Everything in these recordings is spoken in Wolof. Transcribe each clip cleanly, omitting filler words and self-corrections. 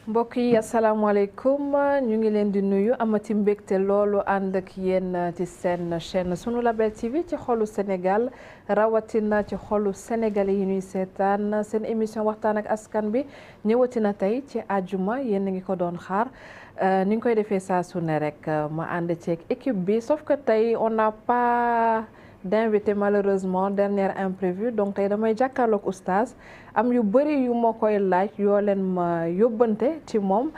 mbokk yi asalaamaaleykum ñu ngi leen di nuyu amati mbégte loolu ànd ak yéen ci seen chaîne sunu Label TV ci xolu Sénégal rawatina ci xolu sénégalais yi ñuy seetaan seen émission waxtaan ak askan bi ñëwatina tey ci àjjuma yéen a ngi ko doon xaar ni ñu koy defee saa su ne rek ma ànd ceeg équipe bi sauf que tey on n'a pas d'invité malheureusement dernière imprévu donc tey damay jàkkaarloog oustaz am yu bëri yu ma koy laaj yoo leen ma yóbbante ci moom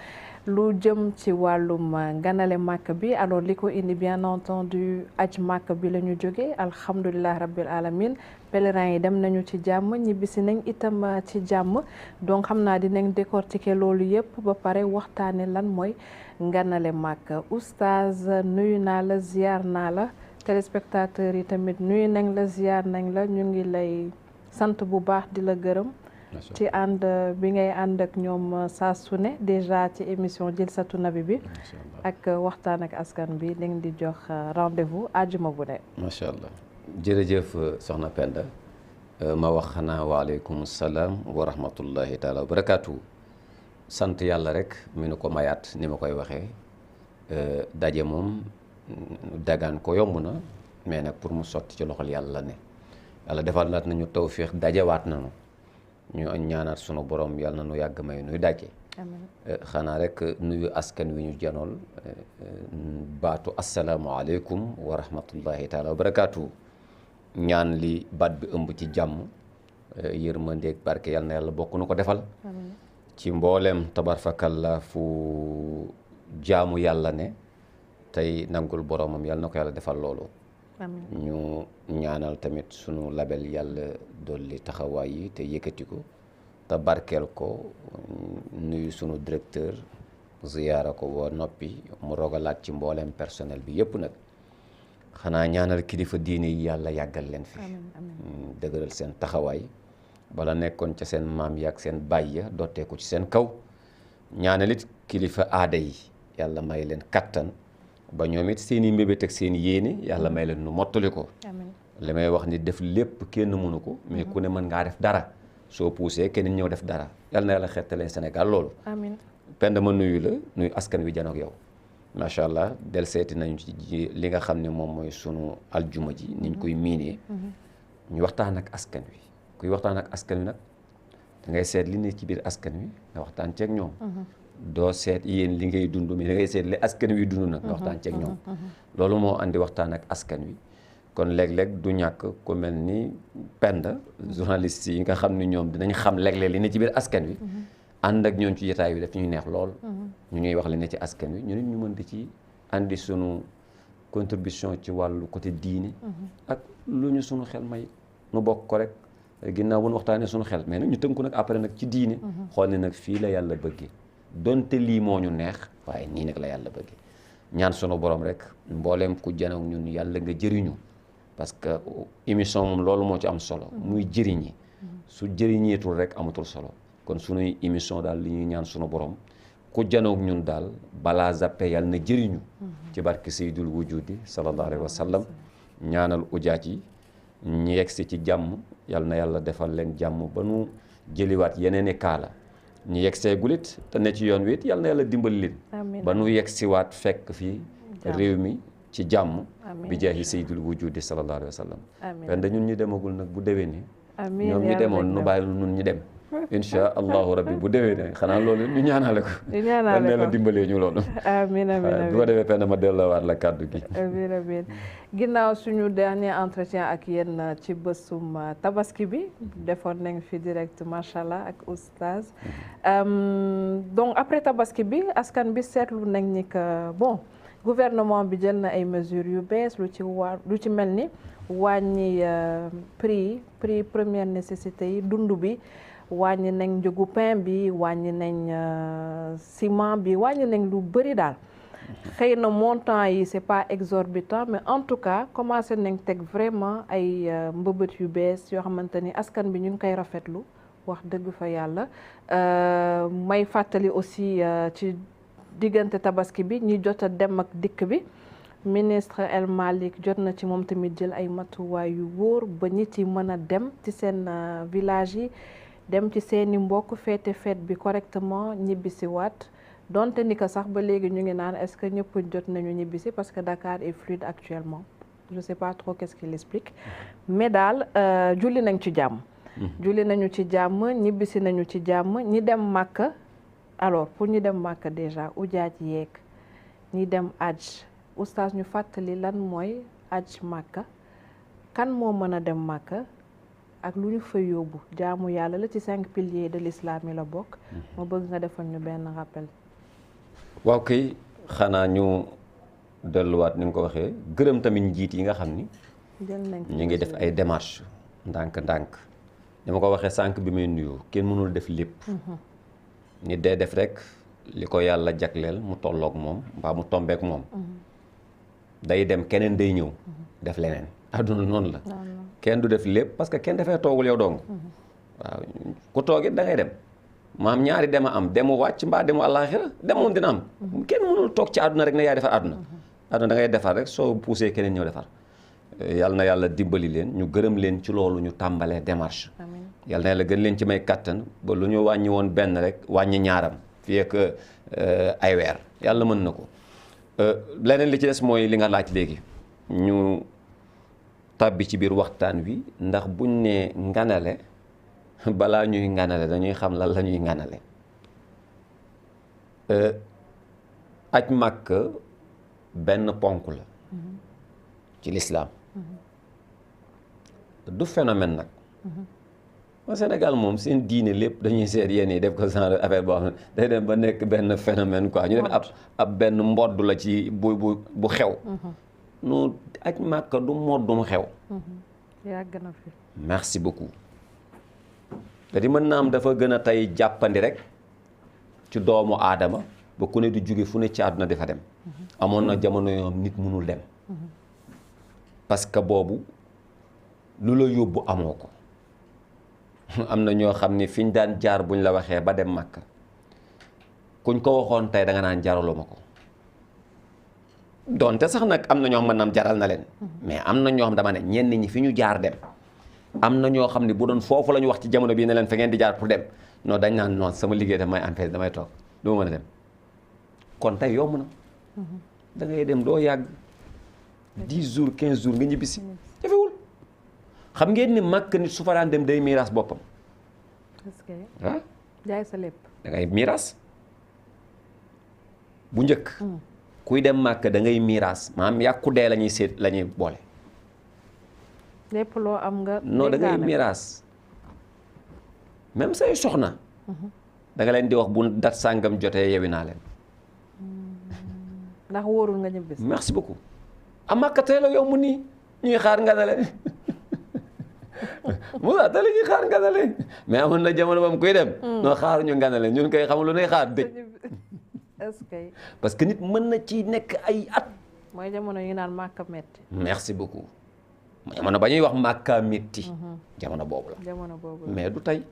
lu jëm ci wàllum ganale màkk bi alors li ko indi bien entendu aj màkk bi la ñu jógee alhamdulilah rabbil alamin pèlerins yi dem nañu ci jàmm ñibbisi nañ itam ci jàmm donc xam naa dinañ décortiquer loolu yëpp ba pare waxtaane lan mooy ganale màkk oustaz nuyu naa la ziar naa la téléspectateurs yi tamit nuyu nañ la ziar nañ la ñu ngi lay sant bu baax di la gërëm ci ànd bi ngay ànd ak ñoom saa su ne déjà ci émission Jilsatu Nabi bi ak waxtaan ak askan bi dañ di jox rendez-vous àjjuma bu ne macha allah jërëjëf soxna Penda ma wax xanaa waaleykum salaam wa rahmatullahi taala wa barakaatu sant yàlla rek mi nu ko mayaat ni ma koy waxee daje moom dagaan ko yomb na mais nag pour mu sotti ci loxol yàlla ne yàlla defal naat nañu tawfiix dajewaat nañu ñu ñaanaat sunu borom yàlla na nu yàgg may nuy daje xanaa rek nuyu askan wi ñu janool baatu asalaamualeykum wa rahmatullahi taala wa barakaatu ñaan li baat bi ëmb ci jàmm yërmandeeg barke yàlla na yàlla bokk nu ko defal ci mboolem tabarfakalla fu jaamu yàlla ne tey nangul boromam yàlla na ko yàlla defal loolu ñu ñaanal tamit sunu label yàlla dolli taxawaay yi te yëkkati ko te barkeel ko nuyu sunu directeur ziyaara ko ba noppi mu rogalaat ci mboolem personnel bi yëpp nag xanaa ñaanal kilifa diine yi yàlla yàggal leen fi dëgëral seen taxawaay bala nekkoon ca seen maam yi ak seen baay ya dotteeku ci seen kaw ñaanalit kilifa aada yi yàlla may leen kattan ba ñoom it seen i mbébét ak seen yéene yàlla may leen nu mottali ko li may wax ni def lépp kenn mënu ko mais ku ne mën ngaa def dara soo poussé kenn ñëw def dara yàlla na yàlla xettalee Sénégal loolu Penda ma nuyu la nuyu askan wi janoog yow macha allah del seeti nañu ci li nga xam ne moom mooy sunu aljuma ji niñ koy miinee ñu waxtaan ak askan wi kuy waxtaan ak askan wi nag da ngay seet li ne ci biir askan wi nga waxtaan ceeg ñoom doo seet yéen li ngay dund mais da ngay seet li askan wi dund nag nga waxtaan ceeg ñoom loolu moo andi waxtaan ak askan wi kon léeg-léeg du ñàkk ku mel ni Penda journaliste yi nga xam ne ñoom dinañ xam léeg-léeg li ne ci biir askan wi ànd ak ñoom ci jotaay bi daf ñuy neex lool ñu ñuy wax li ne ci askan wi ñu nit ñu mën di ci andi sunu contribution ci wàllu côté diine ak lu ñu sunu xel may nu bokk ko rek ginnaaw bu nu waxtaanee sunu xel mais nag ñu tënku nag après nag ci diine xool ne nag fii la yàlla bëggee donte lii moo ñu neex waaye nii nag la yàlla bëggee ñaan sunu borom rek mbooleem ku janoog ñun yàlla nga jëriñu parce que émission moom loolu moo ci am solo muy jëriñi su jëriñeetul rek amatul solo kon sunuy émission daal li ñuy ñaan sunu borom ku janoog ñun daal balaa zappe yàlla na jëriñu ci barke Seydul Wujudi sallallahu alayhi wa sallam ñaanal ujaat yi ñu yegsi ci jàmm yàlla na yàlla defal leen jàmm ba nu jëliwaat yeneen i kaala ñu yegsee gulit te ne ci yoon wi it yàlla na yàlla dimbali leen ba nu yegsiwaat fekk fii réew mi ci jàmm bi jaahi Seydul Wujudi sallallahu alayhi wa sallam pen da ñun ñu demagul nag bu déwénee ñoom ñu demoon nu bàyyi nun ñu dem insha allahu rabbi bu déwénee xanaa loolu ñu ñaanale ko yal na la dimbalee ñu loolu amiin amiin bu ko defee pen ma delloowaat la kàddu gi amiin amiin ginnaaw suñu dernier entretien ak yéen ci bésum tabaski bi defoon nañ fi direct macha allah ak oustaz donc après tabaski bi askan bi seetlu nañ ni que bon gouvernement bi jël na ay mesures yu bees lu ci mel ni wàññi prix première nécessité yi dund bi wàññi nañ njëgu pain bi wàññi nañ ciment bi wàññi nañ lu bëri daal xëy na montant yi c'est pas exorbitant mais en tout cas commencé nañ teg vraiment ay mbëbët yu bees yoo xamante ni askan bi ñu ngi koy rafetlu wax dëgg fa yàlla may fàttali aussi ci diggante tabaski bi ñi jot a dem ak dikk bi ministre El Malick jot na ci moom tamit jël ay matuwaay yu wóor ba nit yi mën a dem ci seen village yi dem ci seeni mbokk fête bi correctement ñibbisi waat donte ni que sax ba léegi ñu ngi naan est-ce que ñëpp jot nañu ñibbisi parce que Dakar est fluide actuellement je sais pas trop qu'est-ce qu'il explique mais daal julli nañ ci jàmm. julli nañu ci jàmm ñibbisi nañu ci jàmm ñi dem Màkka alors pour ñu dem Màkka déjà ujaaj yeeg ñi dem aj oustaz ñu fàttali lan mooy aj Màkka kan moo mën a dem Màkka ak lu ñu fa yóbbu jaamu yàlla la ci 5 piliers de l'islam yi la bokk. ma bëgg nga defal ñu benn rappel. waaw kay xanaa ñu delluwaat ni nga ko waxee gërëm tamit njiit yi nga xam ni. ñu ngi def ay démarches ndànk-ndànk. ni ma ko waxee sànq bi muy nuyu kenn mënul def lépp. nit day def rek li ko yàlla jagleel mu tolloog moom mbaa mu tombeek moom. day dem keneen day ñëw. def leneen àdduna noonu la. kenn du def lépp parce que kenn dafay toogul yow dong. waaw ku toogit da ngay dem. maam ñaari dem a am demu wàcc mbaa demu àllaaxira dem moom dina am. kenn mënul toog ci àdduna rek ne yaay defar àdduna. àdduna da ngay defar rek soo poussé keneen ñëw defar. yàlla na yàlla dimbali leen ñu gërëm leen ci loolu ñu tàmbalee démarche. yàlla na yàlla gën leen ci may kattan ba lu ñu wàññi woon benn rek wàññi ñaaram fii ak ay weer yàlla mën na ko. leneen li ci des mooy li nga laaj léegi ñu tàbbi ci biir waxtaan wi ndax buñ ne nganale balaa ñuy nganale dañuy xam lan la ñuy nganale. aj màkk benn ponk la ci lislaam du phénomène nag au Sénégal moom seen diine lépp dañuy seet yéen yi def ko genre affaire boo xam ne day dem ba nekk benn phénomène quoi ñu def ab benn mbodd la ci bu xew nu aj màkka du moddum xew yàgg na fi merci beaucoup te di mën naa am dafa gën a tey jàppandi rek ci doomu aadama ba ku ne di jóge fu ne ci àdduna dafa dem amoon na jamono yoo nit mënul dem parce que boobu lu la yóbbu amoo ko am na ñoo xam ni fi ñu daan jaar buñ la waxee ba dem Makka kuñ ko waxoon tey da nga naan jaraluma ko donte sax nag am na ñoo xam mën naam jaral na leen mais am na ñoo xam dama ne ñenn ñi fi ñu jaar dem am na ñoo xam ne bu doon foofu la ñu wax ci jamono bii ne leen fa ngeen di jaar pour dem non dañ naan non sama liggéey damay empêche damay toog du ma mën a dem kon tey yomb na da ngay dem doo yàgg 10 jours 15 jours nga ñibbisi jafewul xam ngeen ni màkk nit su fa daan dem day miiras boppam ah jaay sa lépp da ngay miiras bu njëkk kuy dem màkk da ngay miiras maanaam yàkku dee la ñuy seet la ñuy boole lépp loo am nga non da ngay miiras même say soxna da nga leen di wax bu dat sàngam jotee yewi naa leen ndax wóorul nga ñibbisi merci beaucoup a màkka tey la yomb nii ñuy xaar nga dale Moussa tey la ñuy xaar nga dale mais amoon na jamono bam kuy dem noo xaaruñu nga dale ñun koy xamul lu nuy xaar dëj est-ce que parce que nit mën na ci nekk ay at mooy jamono yi naan màkka metti merci beaucoup jamono ba ñuy wax màkka metti jamono boobu la jamono boobu mais du tey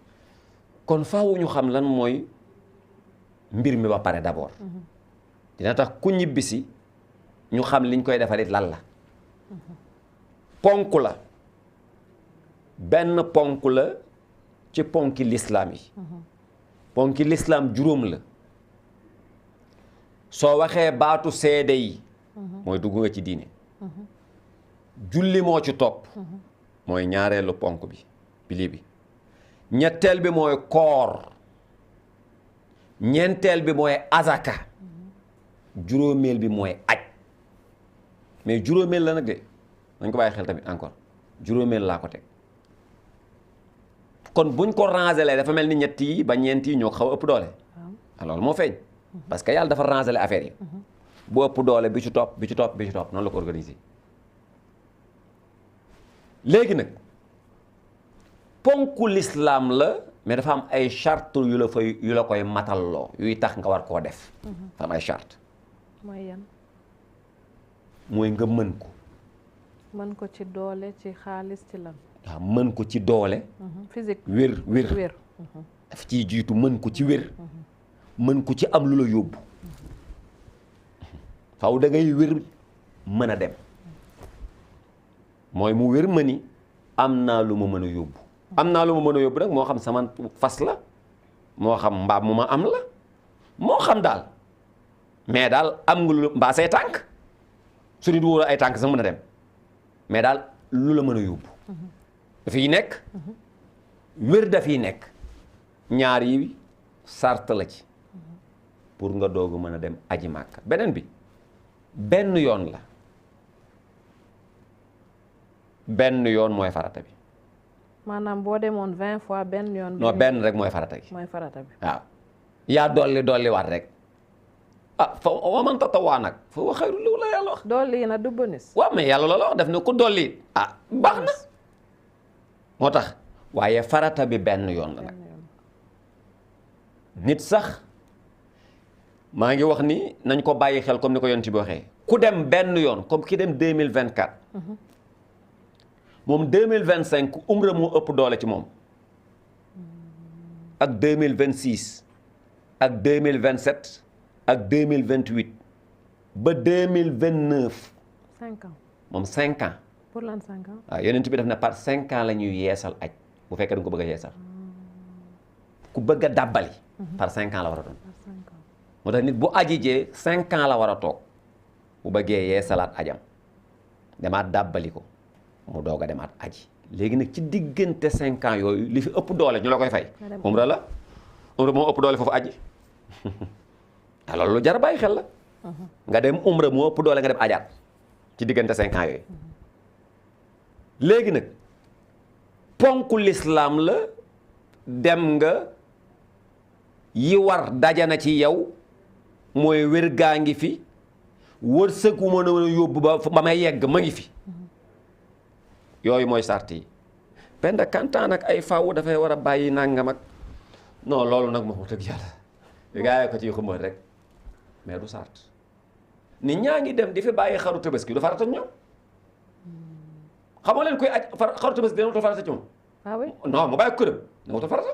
kon faaw ñu xam lan mooy mbir mi ba pare d'abord dina tax ku ñibbisi ñu xam liñ koy defarit lan la ponk la benn ponk la ci ponki lislaam yi ponki lislaam juróom la soo waxee baatu seede yi mooy dugg nga ci diine julli moo ci topp mooy ñaareelu ponk bi pilier bi ñetteel bi mooy koor ñeenteel bi mooy azaka juróomeel bi mooy aj mais juróomeel la nag de dañ ko bàyyi xel tamit encore juróomeel laa ko teg kon buñ ko rangelee dafa mel ni ñett yi ba ñeent yi ñoo xaw a ëpp doole alors moo feeñ parce que yàlla dafa rangeler affaire yi bu ëpp doole bi ci topp bi ci topp bi ci topp noonu la ko organiser léegi nag ponku lislaam la mais dafa am ay charte yu la koy matalloo yuy tax nga war koo def dafa am ay charte mooy yan mooy nga mën ko mën ko ci doole ci xaalis ci lan waaw mën ko ci doole physique wér daf ciy jiitu mën ko ci wér mën ko ci am lu la yóbbu faw da ngay wér mën a dem mooy mu wér ma ni am naa lu ma mën a yóbbu am naa lu ma mën a yóbbu nag moo xam sama fas la moo xam mbaam mu ma am la moo xam daal mais daal am nga lu mbaa say tànk su nit wóor ay tànk sax mën a dem mais daal lu la mën a yóbbu dafiy nekk wér dafiy nekk ñaar yi sart la ci pour nga doog a mën a dem aji màkka beneen bi benn yoon la benn yoon mooy farata bi maanaam boo demoon 20 fois benn yoon. non benn rek mooy farata gi. mooy farata bi waaw yaa dolli waat rek fa wa man tatawaa nag fa wa xayru lahu la yàlla wax. dolli na du bonus. waaw mais yàlla loolu wax def ne ku dolli baax na moo tax waaye farata bi benn yoon la nag nit sax maa ngi wax ni nañ ko bàyyi xel comme ni ko yonent bi waxee ku dem benn yoon comme ki dem 2024 moom 2025 umra moo ëpp doole ci moom ak 2026 ak 2027 ak 2028 ba 2029. 5 ans moom 5 ans. pour lan 5 ans. waaw yonent bi def na par 5 ans la ñuy yeesal aj bu fekkee da nga ko bëgg a yeesal ku bëgg a dàbbali. par 5 ans la war a doon. moo tax nit bu aji jee 5 ans la war a toog bu bëggee yeesalaat ajam demaat dàbbali ko mu doog a demaat aji léegi nag ci diggante 5 ans yooyu li fi ëpp doole ñu la koy fay. umra la umra moo ëpp doole foofu aji alors lu jar a bàyyi xel la. nga dem umra moo ëpp doole nga dem ajaat ci diggante 5 ans yooyu. léegi nag ponku lislaam la dem nga yi war dajana ci yow mooy wér gaa ngi fi wërsëg wu mën a yóbbu ba may yegg ma ngi fi yooyu mooy sart yi penda kantaan ak ay faaw dafay war a bàyyi nangam ak non loolu nag moom wax dëgg yàlla gaa yi ko ciy xumbal rek mais du sart nit ñaa ngi dem di fi bàyyi xaru tabaski du farata ñoom xamoo leen koy aj xaru tabaski dina wutal farata ci moom non mu bàyyi ko këram dina wutal farata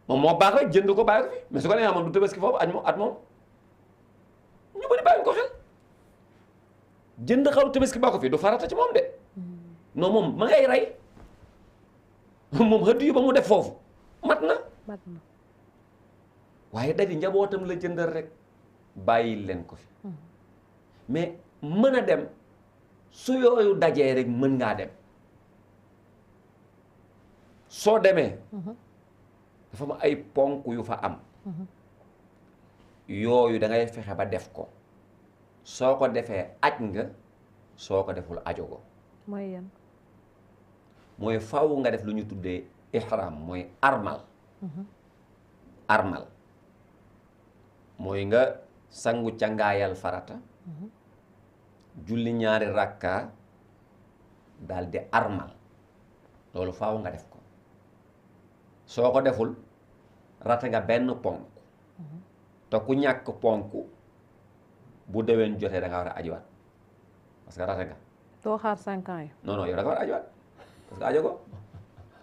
moom moo baax rek jënd ko bàyyi ko fi mais su ko neexee moom du tabaski foofu at moom ñu bëri bàyyi ko xel jënd xaru tabaski baa ko fi du farata ci moom de non moom ma ngay rey moom xëdd yu ba mu def foofu mat na waaye daji njabootam la jëndal rek bàyyi leen ko fi mais mën a dem su yooyu dajee rek mën ngaa dem soo demee dafa am ay ponk yu fa am yooyu da ngay fexe ba def ko soo ko defee aj nga soo ko deful ajo ko mooy yan mooy faw nga def lu ñu tuddee ihram mooy armal armal mooy nga sangu cangaayal farata julli ñaari rakka daal di armal loolu faaw nga def ko soo ko deful rate nga benn ponk te ku ñàkk ponk bu déwén jotee da nga war a ajiwaat parce que rate nga doo xaar 5 ans yi non yow da nga war a ajiwaat parce que ajo ko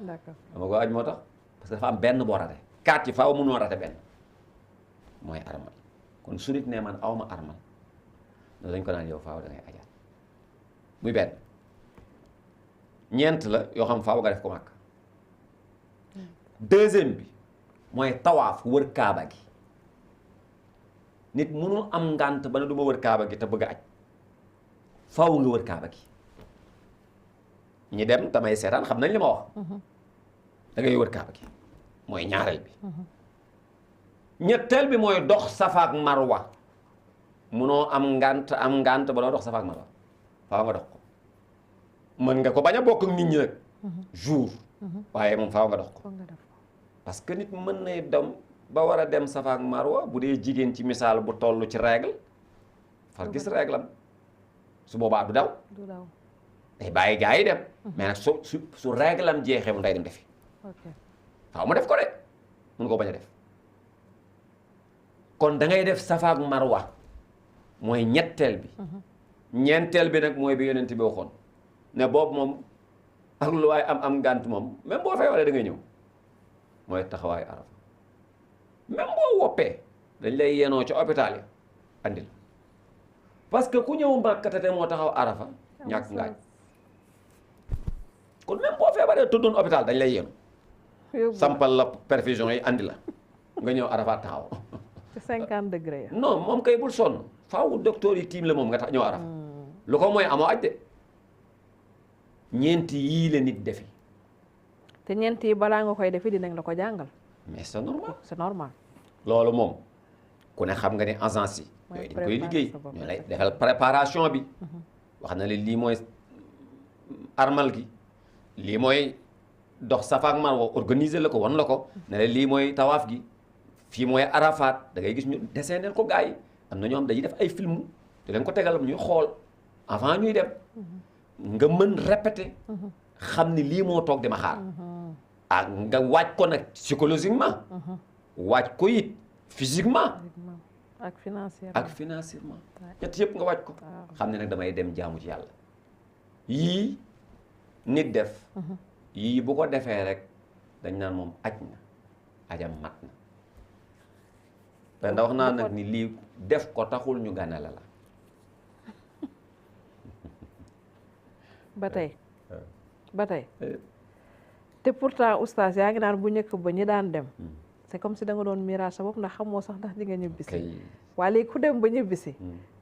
d'accord dama ko aj moo tax parce que dafa am benn boo rate 4 yi faaw mënoo rate benn mooy armal kon su nit ne man awma armal loolu dañ ko naan yow faaw da ngay ajaat muy benn ñeent la yoo xam faaw nga def ko màkk deuxième bi mooy tawaaf wër kaaba gi nit mënul am ngànt ba ne du ma wër kaaba gi te bëgg a aj faaw nga wër kaaba gi ñi dem damay seetaan xam nañ li ma wax da ngay wër kaaba gi mooy ñaareel bi ñetteel bi mooy dox safaak marwa munoo am ngànt ba doo dox safaak marwa faaw nga dox ko mën nga ko bañ a bokk ak nit ñi nag jour waaye moom faaw nga dox ko parce que nit mën na dem ba war a dem safaak marwa bu dee jigéen ci misaal bu toll ci règle far gis règle am su boobaa du daw day bàyyi gaa yi dem mais nag su règle am jeexee mu day dem defi faaw mu def ko de mun ko bañ a def kon da ngay def safaak marwa mooy ñetteel bi ñeenteel bi nag mooy bi yonent bi waxoon ne boobu moom ak lu waay am ngànt moom même boo feebaree da ngay ñëw mooy taxawaayu arafa même boo woppee dañ lay yenoo ci hôpital yi andil parce que ku ñëw Makka te moo taxaw Arafa ñàkk ngaaj kon même boo feebaree tëddoon hôpital dañ lay yéenu sampal la perfusion yi andi la nga ñëw Arafa taxaw. ci 50 degré ya. non moom kay bul sonn faaw docteur yi tiim la moom nga tax ñëw Arafa. lu ko mooy amoo aj de ñeenti yii la nit defi. te ñeenti yi balaa nga koy defi dinañ la ko jàngal. mais c'est normal. c'est normal. loolu moom ku ne xam nga ne agence yi. yooyu dañ koy liggéey ñoo lay defal préparation bi. wax na leen lii mooy armal gi lii mooy dox Safa ak Marwa organiser la ko wan la ko ne la lii mooy tawaaf gi fii mooy Arafat da ngay gis ñu dessiné ko gars yi am na ñoo xam dañuy def ay film te leen ko tegal ñuy xool avant ñuy dem nga mën répéter xam ni lii moo toog di ma xaar ak nga waaj ko nag psychologiquement waaj ko it physiquement ak financièrement ñett yëpp nga waaj ko xam ne nag damay dem jaamu ci yàlla yii nit def yii bu ko defee rek dañ naan moom aj na ajam mat na te ndax wax naa nag ni lii def ko taxul ñu ganale la ba tey te pourtant oustaz yaa ngi naan bu njëkk ba ñi daan dem c'est comme si da nga doon mirage sa bopp ndax xamoo sax ndax di nga ñibbisi waaye léegi ku dem ba ñibbisi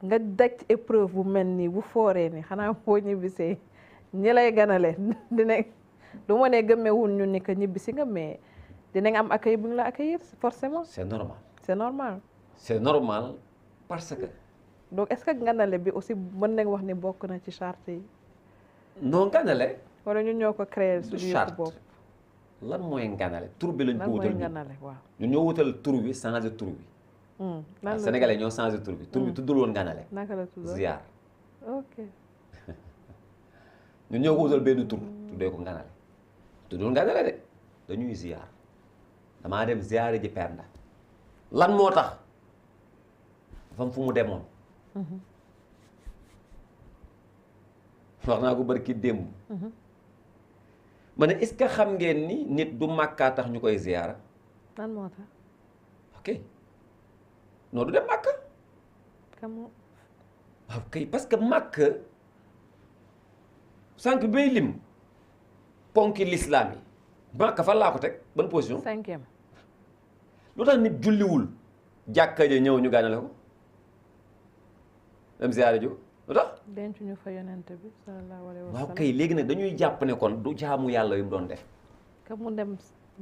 nga daj épreuve bu mel nii bu fooree ni xanaa boo ñibbisee ñi lay ganale dinañ du ma ne gëmmewul ñu ni que ñibbisi nga mais dinañ am accueil bu ñu la accueillir forcément c'est normal c'est normal parce que donc est-ce que ganale bi aussi mën nañ wax ni bokk na ci charte yi non ganale wala ñu ñoo ko créer suñu yëpp bopp lan mooy nganale tur bi lañ ko wutal waaw ñun ñoo wutal tur bi changé tur bi sénégalais ñoo changé tur bi tur bi tuddul woon nganale naka la tudd ziar ok ñun ñoo ko wutal benn tur tuddee ko nganale tuddul nganale de dañuy ziar damaa dem ziare ji Penda lan moo tax dafa am fu mu demoon wax naa ko barki démb ma ne est-ce que xam ngeen ni nit du màkkaa tax ñu koy ziyaara lan moo tax ok non du dem màkka kamu waaw kay parce que màkka sànq bay lim ponki l'islam yi màkka fan laa ko teg ban position 5e lu tax nit julliwul jàkka ja ñëw ñu gànnale ko dem ziyaara ji lu tax denc ñu fa yonent bi sallallahu alayhi wa sallam waaw kay léegi nag dañuy jàpp ne kon du jaamu yàlla yu mu doon def ka mu dem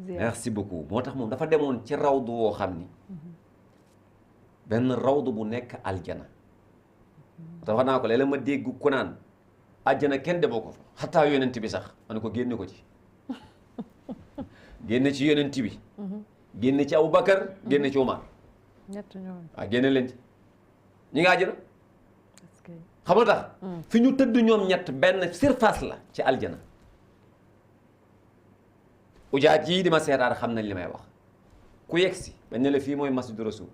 ziyaara merci beaucoup moo tax moom dafa demoon ci rawdu woo xam ni benn rawdu bu nekk aljana te wax naa ko léeg-léeg ma dégg ku naan aljana kenn demoo ko fa xataa yonent bi sax ma ne ko génne ko ci génne ci yonent bi génne ci Aboubacar génne ci Umar ñett ñooñu waaw génne leen ci ñi nga aljana xam nga tax fi ñu tëdd ñoom ñett benn surface la ci aljana ujaaj yii di ma seetaan xam nañ li may wax ku yegg si bañ ne la fii mooy masjidu rasul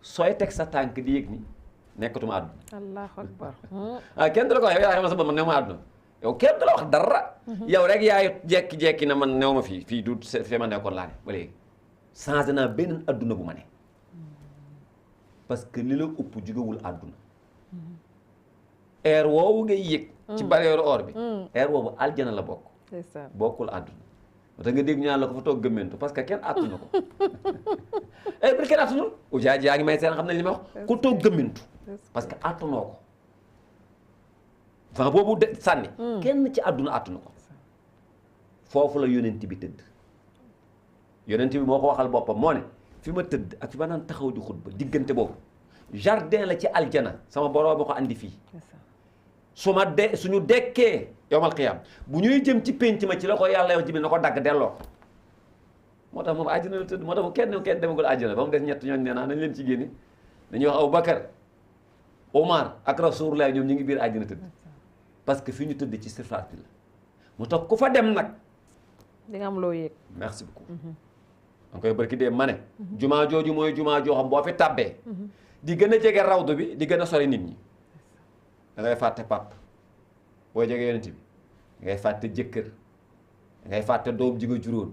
sooy teg sa tànk di yëg ni nekkatuma àdduna allahu akbar kenn du la ko wax yow yaa xam sa bopp man new ma àdduna yow kenn du la wax dara yow rek yaay jekki-jekki na man new ma fii du fi ma nekkoon laa ne ba léegi changé naa beneen àdduna bu ma ne parce que li la ëpp jugewul àdduna air woowu ngay yëg ci barrière or bi air woowu aljana la bokk bokkul àdduna moo tax nga dégg ñu naan la ko fa toog gëmmentu parce que kenn attuna ko bir kenn attunul ujaaj yaa ngi may seen xam ne li ma wax ku toog gëmmentu parce que attunoo ko fan boobu de sànni kenn ci àdduna attuna ko foofu la yonent bi tëdd yonent bi moo ko waxal boppam moo ne fi ma tëdd ak fi ma naan taxaw di xutba diggante boobu jardin la ci aljana sama borom ba ko andi fii suñu dekkee yowmal qiyaam bu ñuy jëm ci pénc ma ci la ko yàlla yow jibil na ko dagg delloo ko moo tax moom àjjana la tëdd moo tax kenn demagul àjjana ba mu des ñett ñooñu nee naa nañ leen ci génne dañuy wax Aboubacar Omar ak Rasulullah ñoom ñu ngi biir àjjana tëdd parce que fi ñu tëdd ci surface bi la mu tax ku fa dem nag di nga am loo yëg merci beaucoup da nga koy barki dee ma ne jumaa jooju mooy jumaa joo xam boo fi tàbbee di gën a jege rawdu bi di gën a sori nit ñi da ngay fàtte pap boo jege yonent bi da ngay fàtte jëkkër da ngay fàtte doom ji nga juróon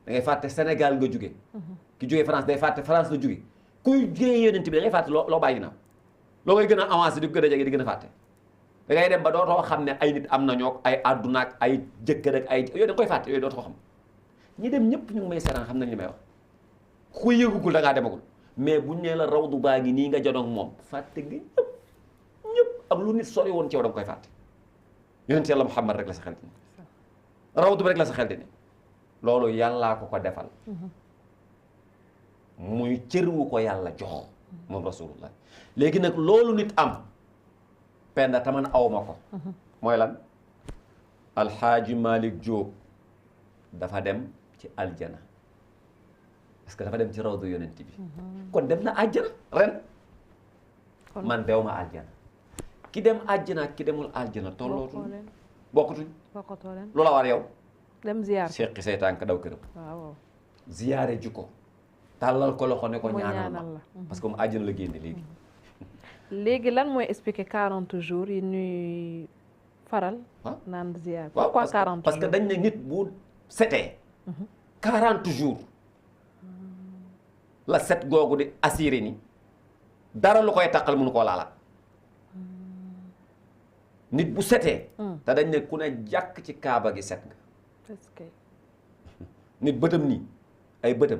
da ngay fàtte Sénégal nga jóge ki jóge France day fàtte France la jóge kuy jóge yonent bi da ngay fàtte loo bàyyi na loo koy gën a avancé di ko gën a jege di gën a fàtte da ngay dem ba dootoo xam ne ay nit am na ñoo ay àdduna ak ay jëkkër ak ay yooyu da nga koy fàtte yooyu dootoo ko xam ñi dem ñëpp ñu ngi may seetaan xam nañ li may wax ku yëgugul da ngaa demagul mais buñ nee la rawdu baa ngi nii nga jonoog moom fàtte nga ñëpp ak lu nit sori woon ci yow da nga koy fàtte yonent yàlla Muhammad rek la sa xel di ne rawdu bi rek la sa xel di ne loolu yàllaa ko defal muy cër wu ko yàlla jox moom rasulullah léegi nag loolu nit am penda taman aw ma ko mooy lan alxaaji Malick Diop dafa dem ci aljana parce que dafa dem ci rawdu yonent bi kon dem na àjjana ren man dew ma aljana ki dem àjjana ak ki demul aljana tollootul bokkutuñ lu la war yow dem ziyaar seqi say tànk daw këram waaw ziyaare ji ko tàllal ko loxo ne ko ñaanal ma parce que mu àjjana la génne léegi léegi lan mooy expliquer 40 jours yi ñuy faral naan ziyaar pourquoi 40 jours parce que dañ ne nit bu setee 40 jours la set googu di assuré ni dara lu koy taqal mënu koo laalaat nit bu setee te dañ ne ku ne jàkk ci kaaba gi set nga nit bëtam nii ay bëtam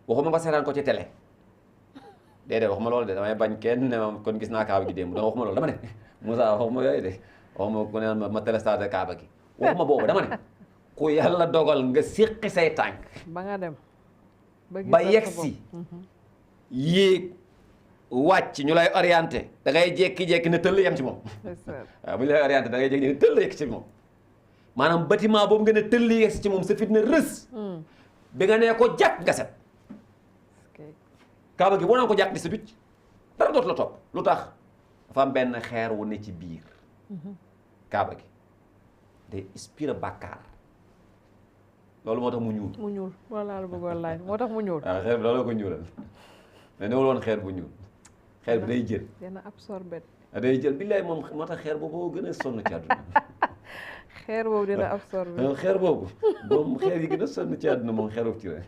waxuma nga seetaan ko ci télé déedéet waxuma loolu de damay bañ kenn ne ma kon gis naa kaaba gi démb dama waxuma loolu dama ne Moussa waxuma yooyu de waxuma ku ne ma téléstade kaaba gi waxuma boobu dama ne ku yàlla dogal nga séqi say tànk ba nga dem ba yegg si yéeg wàcc ñu lay orienté da ngay jékki-jékki ne tëll yem ci moom waaw bu ñu lay orienté da ngay jékki ne tëll yegg ci moom maanaam bâtiment boobu nga ne tëll yegg ci moom sa fit ne rës bi nga nee ko jàkk nga set kaaba gi boo naan ko jàkk di sa bicc dara dootu la topp lu tax dafa am benn xeer wu ne ci biir kaaba gi day inspiré bàkkaar loolu moo tax mu ñuul mu ñuul walla la bëggoon laaj moo tax mu ñuul waaw xeer bi loolu ko ñuulal mais newul woon xeer bu ñuul xeer bi day jël dina absorbé day jël billaay moom moo tax xeer boobu gën a sonn ci àdduna xeer boobu dina absorbé xeer boobu moom xeer yi gën a sonn ci àdduna moom xeeru ci rek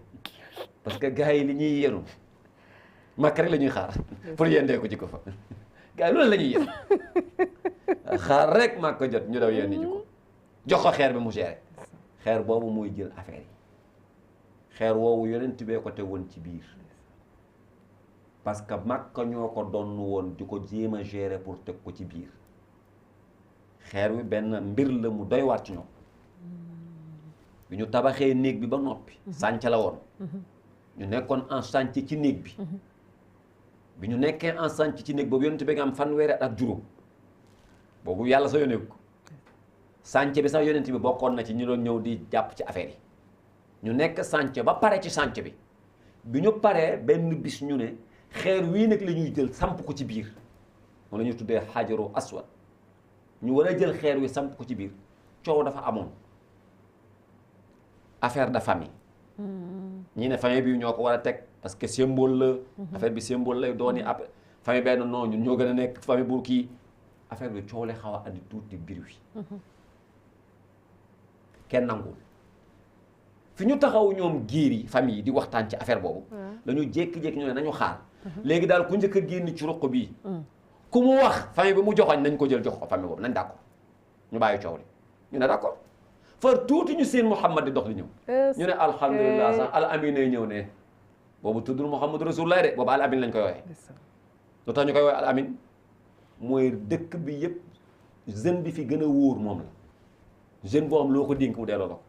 parce que gars yi li ñuy yenu màkk rek la ñuy xaar pour yendee ko ci ko fa gars yi loolu la ñuy yen xaar rek màkk jot ñu daw yenn ji ko jox ko xeer bi mu géré xeer boobu mooy jël affaire yi xeer woowu yonent bee ko te woon ci biir parce que Makka ñoo ko donn woon di ko jéem a gérer pour teg ko ci biir xeer wi benn mbir la mu doy waat ci ñoom bi ñu tabaxee néeg bi ba noppi sànc la woon ñu nekkoon en chantier ci néeg bi bi ñu nekkee en chantier ci néeg boobu yonent bi nga am fanweeri at ak juróom boobu yàlla sa yónnee ko chantier bi sax yonent bi bokkoon na ci ñu doon ñëw di jàpp ci affaire yi ñu nekk chantier ba pare ci chantier bi ñu paree benn bis ñu ne xeer wii nag la ñuy jël samp ko ci biir moom la ñuy tuddee xajaru aswad ñu war a jël xeer wi samp ko ci biir coow dafa amoon affaire de famille ñii ne famille bi ñoo ko war a teg parce que symbole la affaire bi symbole lay dooni après famille benn non ñun ñoo gën a nekk famille bu kii affaire bi coow le xaw a andi tuuti biir wi kenn nanguwul fi ñu taxaw ñoom giir yi famille yi di waxtaan ci affaire boobu dañu jékki-jékki ñu ne nañu xaar léegi daal ku njëkk a génn ci ruq bii ku mu wax famille bi mu joxoñ nañ ko jël jox ko famille boobu nañ d'accord ñu bàyyi coow li ñu ne d'accord far tuuti ñu seen Muhammad di dox li ñëw ñu ne alhamdulilah sax al amin ay ñëw ne boobu tuddul Muhammad rasulullah de boobu al amin lañ koy wooyee lu tax ñu koy wooyee al amin mooy dëkk bi yëpp jeune bi fi gën a wóor moom la jeune boo xam loo ko dénk mu delloo la ko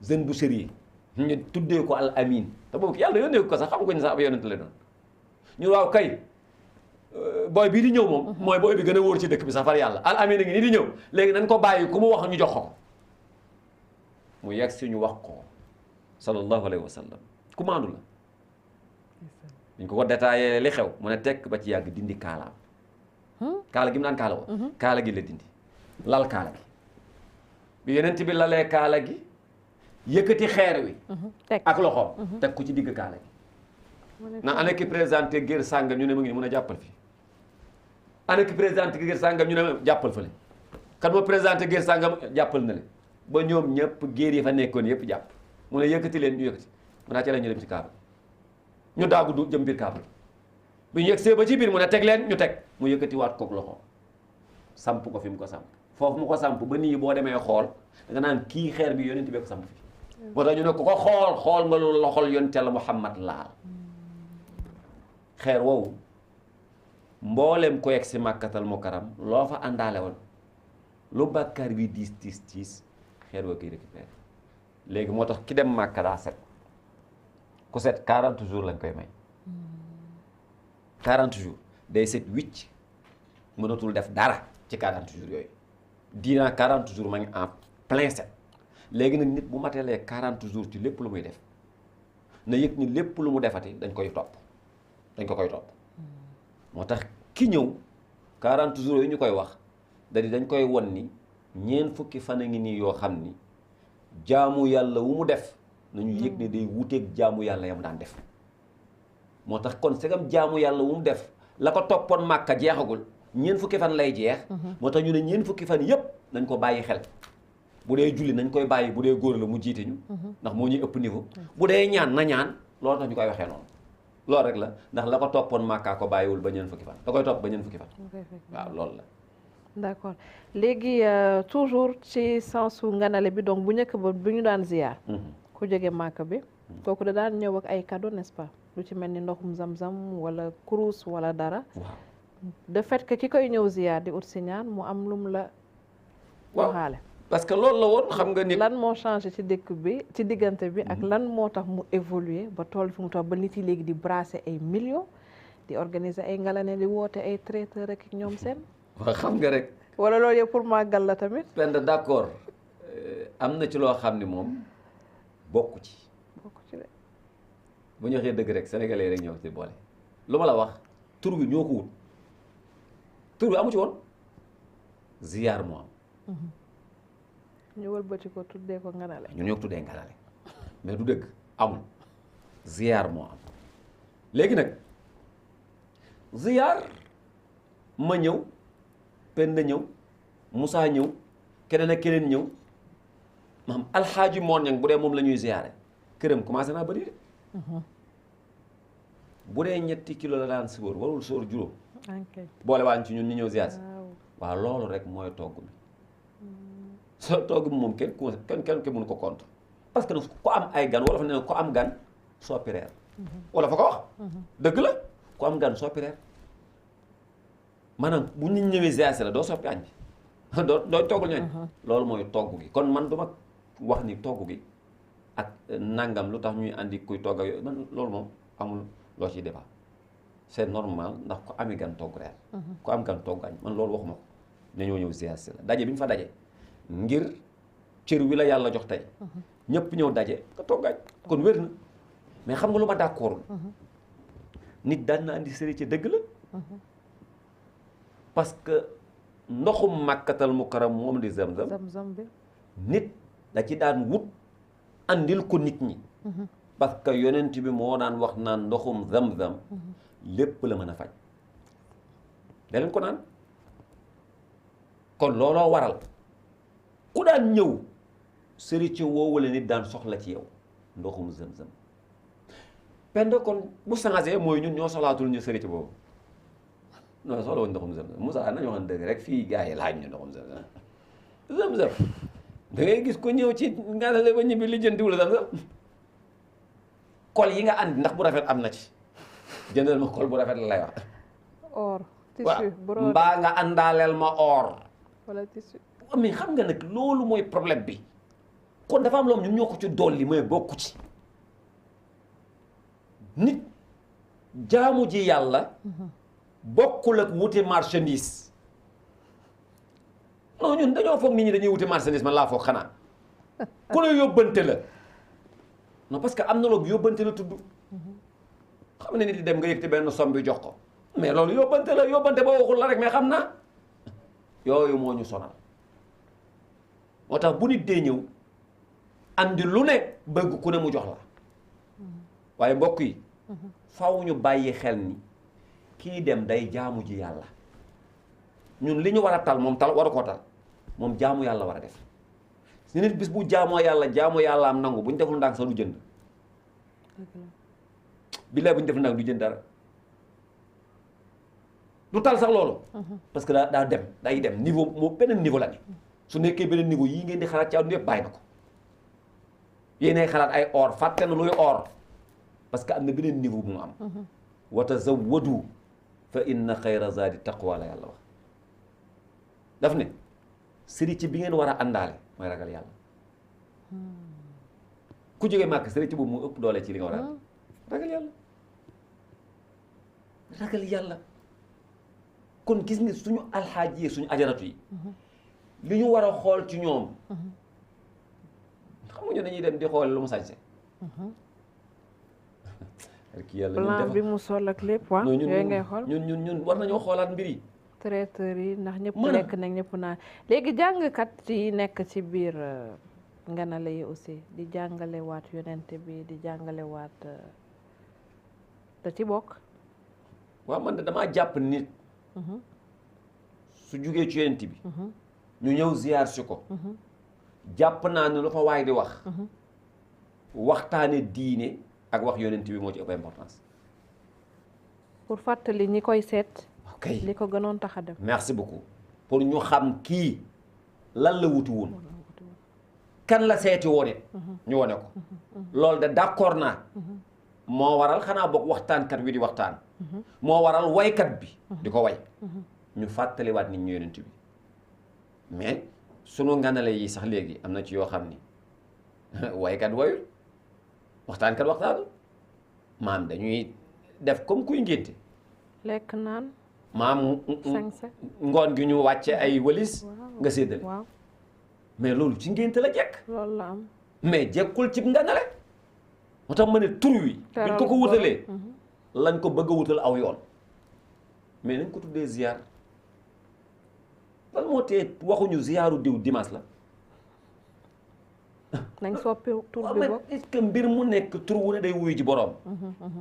jeune bu sérieux ñu tuddee ko al amin te boobu yàlla yónnee ko sax xam nga ni sax ab yonent la doon ñu waaw kay booy bii di ñëw moom mooy booy bi gën a wóor ci dëkk bi sax far yàlla al amin a ngi nii di ñëw léegi nañ ko bàyyi ku mu wax ñu jox ko mu yegg si ñu wax ko sallallahu alayhi wa sallam ku maandu la dañ ko détaillé li xew mu ne tekk ba ci yàgg dindi kaalaam kaala gi mu daan kaala woo kaala gi la dindi lal kaala gi bi yonent bi lalee kaala gi yëkkati xeer wi ak loxoom teg ko ci digg kaala gi na ana ki présenté guerre sàngam ñu ne mu ngi mun a jàppal fii ana ki présenté guerre sàngam ñu ne jàppal fële kan moo présenté guerre sàngam jàppal na le ba ñoom ñëpp guerre yi fa nekkoon yëpp jàpp mu ne yëkkati leen ñu yëkkati mu naa ci la ñu dem ci kaaba ñu daagu du jëm biir kaaba bi ñu yegsee ba ci biir mu ne teg leen ñu teg mu yëkkatiwaat kook loxo samp ko fi mu ko samp foofu mu ko samp ba nii boo demee xool da nga naan kii xeer bi yonent bi ko samp fi moo tax ñu ne ku ko xool nga lu loxol yonent Yàlla Muhammad laal xeer woowu mboolem ko yegg si Màkkatal Mukarram loo fa àndaale woon lu bàkkaar bi diis xeer woo koy récupéré léegi moo tax ki dem Màkka daa set ku set 40 jours lañ koy may 40 jours day set wicc mënatul def dara ci 40 jours yooyu diina 40 jours ma ngi en plein set léegi nag nit bu matelee 40 jours ci lépp lu muy def na yëg ni lépp lu mu defati dañ koy topp moo tax ki ñëw 40 jours yooyu ñu koy wax dañ koy won ni ñeent fukki fan a ngi nii yoo xam ni jaamu yàlla wu mu def nañu yëg ne day wuteeg jaamu yàlla yam daan def moo tax kon segam jaamu yàlla wu mu def la ko toppoon Màkka jeexagul ñeent fukki fan lay jeex moo tax ñu ne ñeent fukki fan yépp nañ ko bàyyi xel bu dee julli nañ koy bàyyi bu dee góor la mu jiite ñu ndax moo ñuy ëpp niveau bu dee ñaan na ñaan loolu tax ñu koy waxee noonu loolu rek la ndax la ko toppoon Màkka ko bàyyiwul ba ñeent fukki fan da koy topp ba ñeent fukki fan waaw loolu la d'accord léegi toujours ci sensu nganale bi donc bu njëkk ba bu ñu daan ziyaar ku jóge Màkka bi kooku da daan ñëw ak ay cadeau n'est-ce pas lu ci mel ni ndoxum zam-zam wala kurus wala dara de fait que ki koy ñëw ziyaar di ut si ñaan mu am lum la waxaale parce que loolu la woon xam nga nit lan moo changé ci dëkk bi ci diggante bi ak lan moo tax mu évoluer ba toll fi mu toll ba nit yi léegi di brasser ay millions di organiser ay ngalane di woote ay traiteur ak ñoom seen waaw xam nga rek wala loolu yëpp pour màggal la tamit Penda d'accord am na ci loo xam ni moom bokku ci de bu ñu waxee dëgg rek sénégalais rek ñoo ci boole lu ma la wax tur bi ñoo ko wut tur bi amu ci woon ziyaar moo am ñu wëlbati ko tuddee ko nganale ñun ñoo ko tuddee nganale mais du dëgg amul ziyaar moo am léegi nag ziyaar ma ñëw Penda ñëw Moussa ñëw keneen ak keneen ñëw maam alxaaji moon ñang bu dee moom la ñuy ziyaare këram commencé naa bëri de bu dee 3 kilos la daan sóor warul sóor juróom boole waan ci ñun ñu ñëw ziyaar si waaw loolu rek mooy togg mi soo togg mi moom kenn mënu ko compte parce que nag ku am ay gan wala fa ne ko am gan soppi reer wala fa ko wax dëgg la ku am gan soppi reer maanaam bu nit ñëwee ziyaar si la doo soppi añ bi doo toggul ñooñ loolu mooy togg gi kon man duma wax ni togg gi ak nangam lu tax ñuy andi kuy togg ak yooyu man loolu moom amul loo ciy débat c'est normal ndax ku ami gan togg reer ku am gan togg añ man loolu waxuma ko nañoo ñëw ziyaar si la daje bi ñu fa daje ngir cër wi la yàlla jox tey ñëpp ñëw daje nga togg añ kon wér na mais xam nga lu ma d'accord nit daan na andi sëri ci dëgg la parce que ndoxum Màkkatal Mukarram moom di zam-zam bi nit da ci daan wut andil ko nit ñi parce que yonent bi moo daan wax naan ndoxum zam-zam lépp la mën a faj da leen ko naan kon looloo waral ku daan ñëw sëri ci woowu la nit daan soxla ci yow ndoxum zam-zam Penda kon bu changé mooy ñun ñoo soxlaatul ñu sëri ci boobu non soxla woon ndoxum zam-zam Moussa nañu waxoon dëgg rek fii gars yi laaj ñu ndoxum zam-zam da ngay gis ko ñëw ci nganale ba ñibbi li jëntiwul zam-zam kol yi nga andi ndax bu rafet am na ci jëndal ma kol bu rafet la lay wax or tissu brodé mbaa nga àndaaleel ma or wala tissu mais xam nga nag loolu mooy problème bi kon dafa am loom ñun ñoo ko ci dolli mais bokku ci nit jaamu ji yàlla bokkul ak wuti marchandise non ñun dañoo foog nit ñi dañuy wuti marchandise man laa foog xanaa ku la yóbbante la non parce que am na loolu yóbbante la tudd xam ne nit di dem nga yëg te benn somme bi jox ko mais loolu yóbbante la yóbbante ba waxul la rek mais xam naa yooyu moo ñu sonal moo tax bu nit dee ñëw andi lu ne bëgg ku ne mu jox la waaye mbokk yi faw ñu bàyyi xel ni kii dem day jaamu ji yàlla ñun li ñu war a tal moom tal waru koo tal moom jaamu yàlla war a def si nit bis bu jaamoo yàlla am nangu bu ñu deful ndànk sax du jënd billaay bu ñu deful ndànk du jënd dara du tal sax loolu. parce que daa dem day dem niveau moo beneen niveau la ne. su nekkee beneen niveau yii ngeen di xalaat ci àdduna yëpp bàyyi na ko yéenay xalaat ay or fàtte na luy or parce que am na beneen niveau bu mu am. wa tazawwadu fa inna xayra zaadi taqwa la yàlla wax daf ne sëriñ bi ngeen war a àndaale mooy ragal yàlla ku jógee màkk sëriñ boobu mu ëpp doole ci li nga war a ragal yàlla kon gis nga suñu alxaaji yi suñu ajaratu yi li ñu war a xool ci ñoom xamuñu dañuy dem di xool lu mu sañse ki yàlla plan bi mu sol ak lépp waa yooyu ngay xool ñun war nañoo xoolaat mbir yi traiteurs yi ndax ñëpp lekk nag ñëpp naan léegi jàngkat yi nekk ci biir nganale yi aussi di jàngale waat yonent bi di jàngale waat da ci bokk waaw man de damaa jàpp nit su jugee ci yonent bi ñu ñëw ziyaar si ko jàpp naa ne lu fa waay di wax waxtaane diine ak wax yonent bi moo ci ëpp importance pour fàttali ñi koy seet ok li ko gënoon tax a dem merci beaucoup pour ñu xam kii lan la wuti woon kan la seeti woon it ñu wone ko loolu de d'accord naa moo waral xanaa boog waxtaankat wi di waxtaan moo waral waykat bi di ko way ñu fàttaliwaat nit ñu yonent bi mais sunu nganale yi sax léegi am na ci yoo xam ni waykat wayul waxtaankat waxtaanu maam dañuy def comme kuy ngénte lekk naan maam ngoon gi ñu wàcce ay walis nga séddale mais loolu ci ngénte la jekk loolu la am mais jekkul ci nganale moo tax ma ne tur wi biñ ko ko wutalee lañ ko bëgg a wutal aw yoon mais nañ ko tuddee ziar lan moo tee waxuñu ziaru diw dimanche la nañ soppi tur bi bokk est-ce que mbir mu nekk tur wu ne day wuyu ji boroom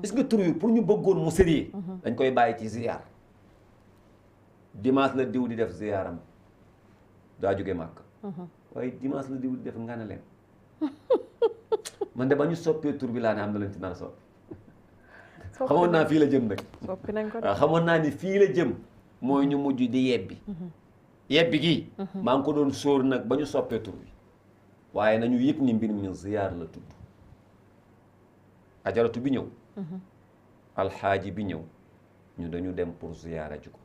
est-ce que tur wi pour ñu bëggoon mu sérieux dañ koy bàyyi ci ziar dimanche la diw di def ziaram daa jóge màkk waaye dimanche la diw di def nganaleem man de ba ñu soppee tur bi laa ne am na leen ci nar a soppi xamoon naa fii la jëm nag soppi nañ ko waaw xamoon naa ni fii la jëm mooy ñu mujj di yebbi yebbi gii maa ngi ko doon sóor nag ba ñu soppee tur bi waaye nañu yëg ni mbir mi ziyaar la tudd ajaratu bi ñëw alxaaji bi ñëw ñu dañu dem pour ziyaara ji ko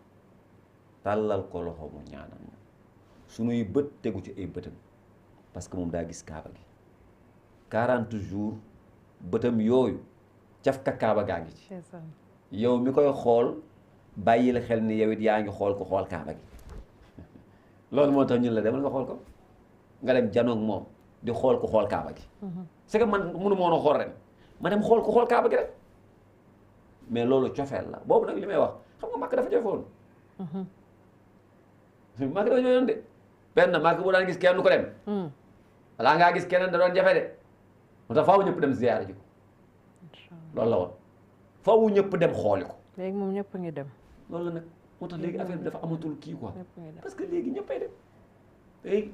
tàllal ko loxo mu ñaanal ñu suñuy bët tegu ci ay bëtam parce que moom daa gis kaaba gi 40 jours bëtam yooyu cafka kaaba gaa ngi ci yow mi koy xool bàyyi la xel ni yow it yaa ngi xool ko xool kaaba gi loolu moo tax ñun la demal nga xool ko nga dem janoog moom di xool ko xool kaaba gi c'est que man mënu moon a xool ren ma dem xool ko xool kaaba gi rek mais loolu cofeel la boobu nag li may wax xam nga màkk dafa jafewoon màkk dafa jafewoon de benn màkk bu daan gis kenn du ko dem balaa ngaa gis keneen da doon jafe de moo tax faaw ñëpp dem ziyaara ji ko loolu la woon faaw ñëpp dem xooli ko léegi moom ñëpp ngi dem loolu la nag moo tax léegi affaire bi dafa amatul kii quoi parce que léegi ñëppay dem léegi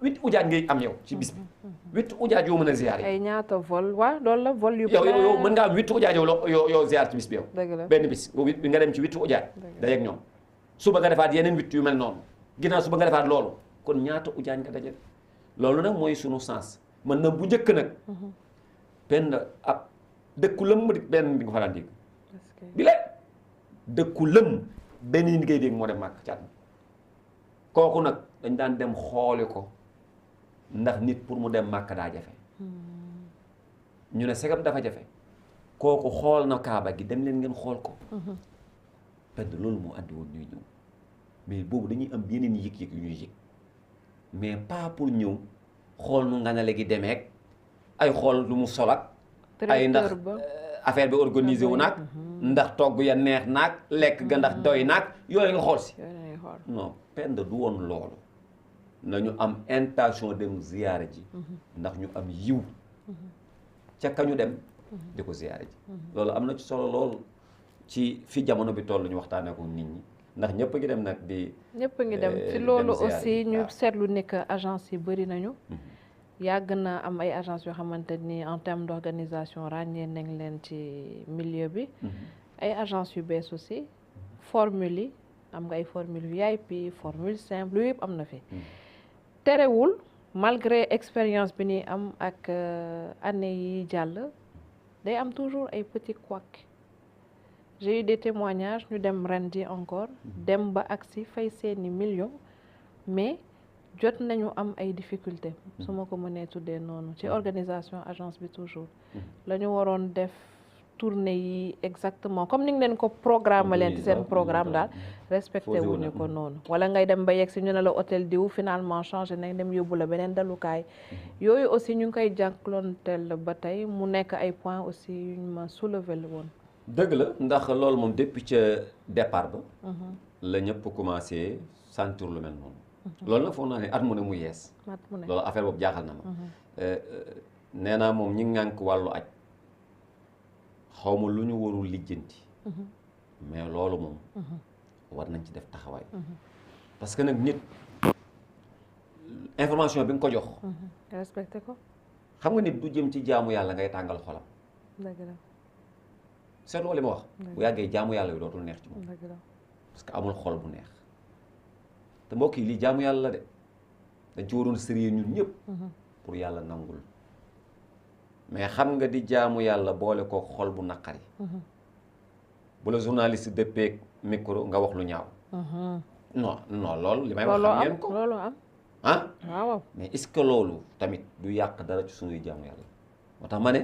huit ujaaj ngay am yow ci bis bi 8 ujaaj yoo mën a ziyaar ay ñaata vol waaw loolu la vol yu yow mën ngaa am 8 ujaaj yow ziyaar ci bis bi yow dëgg la benn bis bi nga dem ci 8 ujaaj dajeeg ñoom suba nga defaat yeneen 8 yu mel noonu ginnaaw suba nga defaat loolu kon ñaata ujaaj nga daje loolu nag mooy sunu sens man na bu njëkk nag benn ab dëkku lëmm benn di nga fa daan dégg bi la dëkku lëm benn nit ngay dégg moo dem màkk caat kooku nag dañ daan dem xooli ko ndax nit pour mu dem màkk daa jafe ñu ne segam dafa jafe kooku xool na kaaba gi dem leen ngeen xool ko benn loolu moo andi woon ñuy ñëw mais boobu dañuy am yeneen yëg-yëg yu ñuy yëg mais pas pour ñëw xool nu nganale gi demeek ay xool lu mu solak ay ndax affaire bi organisé wu naag ndax togg ya neex naag lekk ga ndax doy naag yooyu nga xool si non pend du woon loolu nañu am intention dem ziyaara ji ndax ñu am yiw ca kañu dem di ko ziyaara ji loolu am na ci solo lool ci fi jamono bi toll ñu waxtaanee ko nit ñi ndax ñëpp ngi dem nag di ñëpp ngi dem ci loolu aussi ñu seetlu ne que agence yi bëri nañu yàgg na am ay agence yoo xamante ni en termes d'organisation ràññee nañ leen ci milieu bi ay agence yu bees aussi formule yi am nga ay formule VIP formule simple lu yëpp am na fi terewul malgré expérience bi ni am ak année yi jàll day am toujours ay petits couacs j'ai eu des témoignages ñu dem ren ji encore dem ba agsi fay seeni millions mais jot nañu am ay difficultés su ma ko mënee tuddee noonu ci organisation agence bi toujours la ñu waroon def tournée yi exactement comme ni nga leen ko programme leen ci seen programme daal respecté wuñu ko noonu wala ngay dem ba yegg si ñu ne la hôtel diw finalement changé nañ dem yóbbu la beneen dalukaay yooyu aussi ñu ngi koy jànkloonteel ba tey mu nekk ay points aussi yuñ ma soulever la woon dëgg la ndax loolu moom depuis ca départ ba la ñëpp commencé sentir lu mel noonu loolu nag foog naa ne at mu ne mu yees loolu affaire boobu jaaxal na ma nee naa moom ñi ngànk wàllu aj xaw ma lu ñu warul lijjanti mais loolu moom war nañ ci def taxawaay parce que nag nit information bi nga ko jox respecté ko xam nga nit du jëm ci jaamu yàlla ngay tàngal xolam dëgg la seetloo li ma wax bu yàggee jaamu yàlla bi dootul neex ci moom dëgg la parce que amul xol bu neex te mbokk yi lii jaamu yàlla la de dañ ci waroon sérieux ñun ñëpp pour yàlla nangul mais xam nga di jaamu yàlla boole ko xol bu naqari bu la journaliste dëppeek micro nga wax lu ñaaw non non loolu li may wax xam ngeen ko loolu am ah waaw mais est-ce que loolu tamit du yàq dara ci suñuy jaamu yàlla moo tax ma ne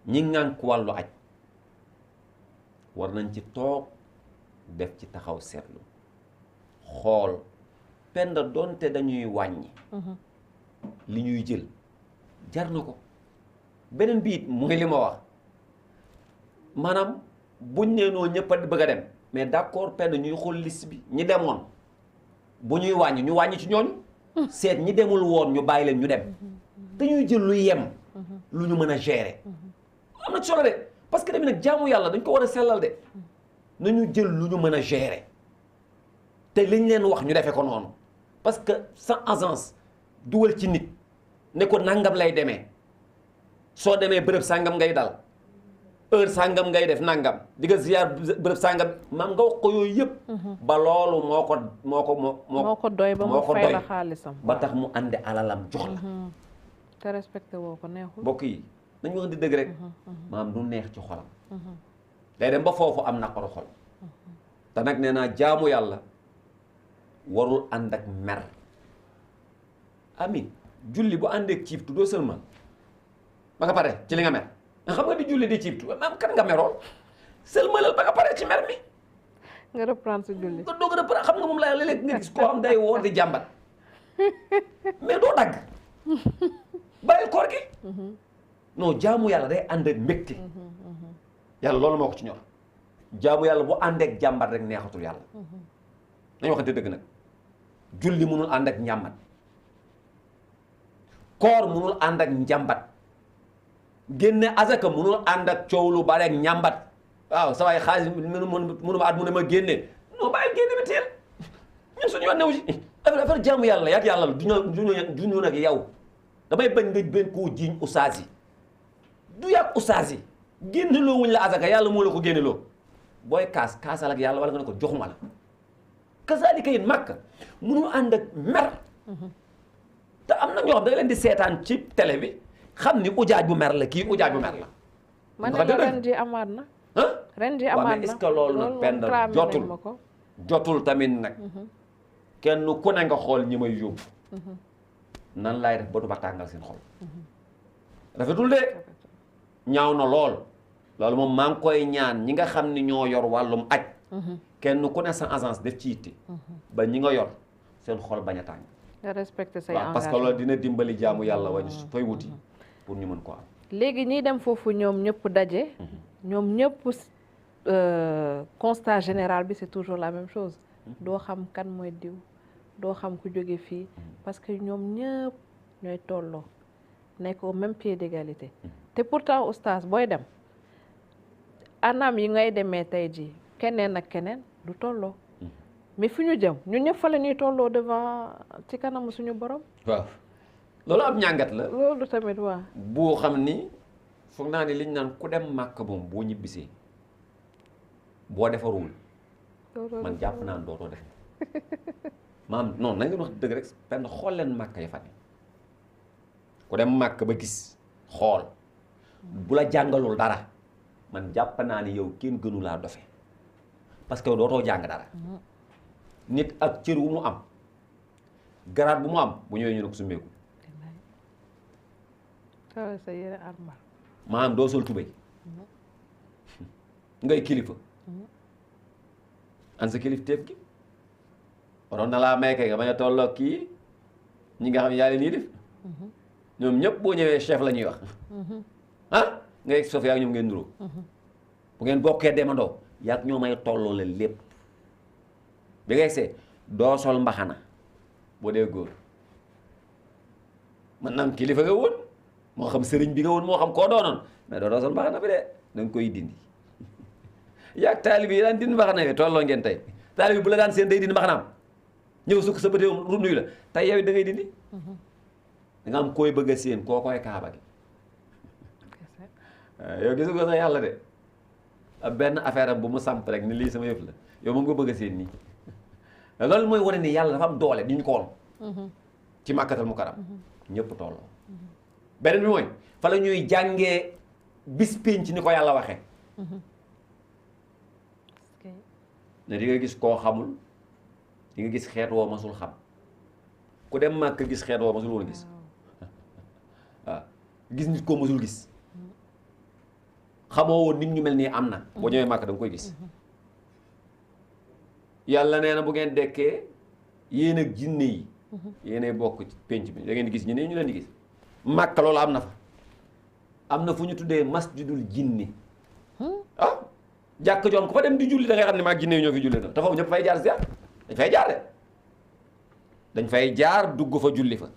ñi ngànk wàllu aj war nañ ci toog def ci taxaw seetlu xool penda doonte dañuy wàññi li ñuy jël jar na ko beneen biit mooy li ma wax maanaam buñ nee noo ñëpp a bëgg a dem mais d'accord penda ñuy xool liste bi ñi demoon bu ñuy wàññi ñu wàññi ci ñooñu seet ñi demul woon ñu bàyyi leen ñu dem dañuy jël lu yem lu ñu mën a gérer am na solo de parce que tamit nag jaamu yàlla dañ ko war a sellal de nañu jël lu ñu mën a gérer te liñ leen wax ñu defee ko noonu parce que sa agence dugal ci nit ne ko nangam lay demee soo demee bërëb sàngam ngay dal heure sàngam ngay def nangam di nga ziar bërëb sàngam maam nga wax ko yooyu yëpp ba loolu moo ko doy ba mu fay la xaalisam ba tax mu àndi alalam jox la te respecté woo ko neexul mbokk yi nañu wax di dëgg rek maam du neex ci xolam day dem ba foofu am naqaru xol te nag nee naa jaamu yàlla warul ànd ak mer amin julli bu àndeek ciibtu doo sëlmal ba nga pare ci li nga mer nga xam nga di julli di ciibtu maam kan nga merool sëlmalal ba nga pare ci mer mi nga reprendre sa julli nga doog a reprendre xam nga moom laa léeg-léeg nga gis koo xam day woo di jàmbat mais doo dagg bàyyil koor gi non jaamu yàlla day ànd ak mbégte yàlla loolu moo ko ci ñor jaamu yàlla bu ànd ak jàmbat rek neexatul yàlla nañu waxante dëgg nag julli mënul ànd ak njàmbat koor mënul ànd ak njàmbat génne azaka mënul ànd ak coow lu bare ak njàmbat waaw sa waay xaalis mënu ma at mu ne ma génne non bàyyi génne bi teel ñun suñu yoon new ci affaire jaamu yàlla yaag yàlla la duñu nag yow damay bañ nga benn koo jiiñ ustaas yi du yàgg ustaas yi génne loo wuñ la azaka yàlla moo la ko génne loo booy kaasal ak yàlla wala nga ne ko joxuma la kasaalika it màkk mënul ànd ak mer te am na ñoo xam da nga leen di seetaan ci télé bi xam ni ujaaj bu mer la kii ujaaj bu mer la man ne ren ji amaat na ren ji amaat na est-ce que loolu nag penda jotul tamit nag kenn ku ne nga xool ñi may yóbbu nan laay def ba du ma tàngal seen xol rafetul de ñaaw na lool loolu moom maa ngi koy ñaan ñi nga xam ni ñoo yor wàllum aj kenn ku ne sa agence def ci yitte ba ñi nga yor seen xol bañ a tàng nga respecté say engagement parce que loolu dina dimbali jaamu yàlla wañu su fay wuti pour ñu mën ko am léegi ñiy dem foofu ñoom ñëpp daje ñoom ñëpp constat général bi c'est toujours la même chose doo xam kan mooy diw doo xam ku jóge fii parce que ñoom ñëpp ñooy tolloo nekk au même pied d'égalité te pourtant oustaz booy dem anam yi ngay demee tey jii keneen ak keneen du tolloo mais fi ñu jëm ñun ñëpp fa la ñuy tolloo devant ci kanamu suñu borom. waaw loolu ab ñàngat la. loolu tamit waa boo xam ni foog naa ni liñ naan ku dem màkk moom boo ñibbisee boo defarul man jàpp naa ne dootoo def maam non nañ leen wax dëgg rek benn xool leen màkk ya fa ne ku dem màkk ba gis xool bu la jàngalul dara man jàpp naa ni yow kenn gënu laa dofe parce que dootoo jàng dara nit ak cër wu mu am garaat bu mu am bu ñëwee ñu ne ko summeeku sa yére armal maanaam doo sol tubéy ngay kilifa an sa kilif teef gi waroon na laa may kay nga bañ a tolloo kii ñi nga xam ne yaa leen def ñoom ñëpp boo ñëwee chef la ñuy wax ah ngay sof yaa ngi ñoom ngeen nuroo bu ngeen bokkee demandoo yaa ñoo may tolloo leen lépp bi ngay see doo sol mbaxana boo dee góor man naam kilifa nga woon moo xam sëriñ bi nga woon moo xam koo doonoon mais doo sol mbaxana bi de danga koy dindi yaag taalibi yi daan dindi mbaxana yi tolloo ngeen tey taalibi bu la daan seen day dindi mbaxanaam ñëw sukk sa bëteewum ru nuyu la tey yow da ngay dindi da nga am koy bëgg a séen koo koy kaaba gi yow gisu ko sax yàlla de ab benn affaire am bu mu samp rek ni lii sama yëf la yow moom nga bëgg a séen nii loolu mooy wane ni yàlla dafa am doole di ñu ko woon ci màkkatal mu karam ñëpp tolloo beneen bi mooy fa la ñuy jàngee bis pénc ni ko yàlla waxee ne di nga gis koo xamul di nga gis xeet woo masul xam ku dem màkk gis xeet woo masul woon gis waaw gis nit koo masul gis xamoo woon nit ñu mel nii am na boo ñëwee màkk da nga koy gis yàlla nee na bu ngeen dekkee yéen ak jinne yi yéenay bokk ci pénc bi da ngeen di gis jinne yi ñu leen di gis màkk loolu am na fa am na fu ñu tuddee masjidul jinni ah jàkk joon ku fa dem di julli da ngay xam ne maag jinne yi ñoo fi julli na te foofu ñëpp fay jaar ziar dañ fay jaar de dañ fay jaar dugg fa julli fa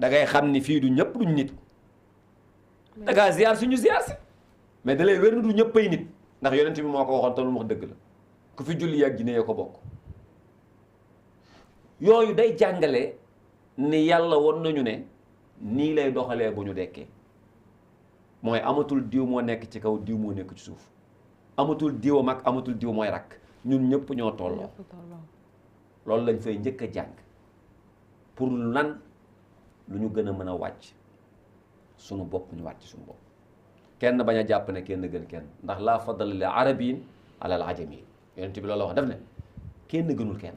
da ngay xam ni fii du ñëpp duñ nit da ngaa ziar suñu ziar si mais da lay wér na du ñëppay nit ndax yonent bi moo ko waxoon te lu mu wax dëgg la ku fi julli yàgg jinne yoo ko bokk yooyu day jàngale ni yàlla won nañu ne nii lay doxalee bu ñu dekkee mooy amatul diw moo nekk ci kaw diw moo nekk ci suuf amatul diw mag amatul diw mooy rakk ñun ñëpp ñoo tolloo loolu lañ fay njëkk a jàng pour lan lu ñu gën a mën a wàcc sunu bopp ñu wàcc sunu bopp kenn bañ a jàpp ne kenn gën kenn ndax laa fadala li arabiyin ala al ajamiin yonent bi loolu wax def ne kenn gënul kenn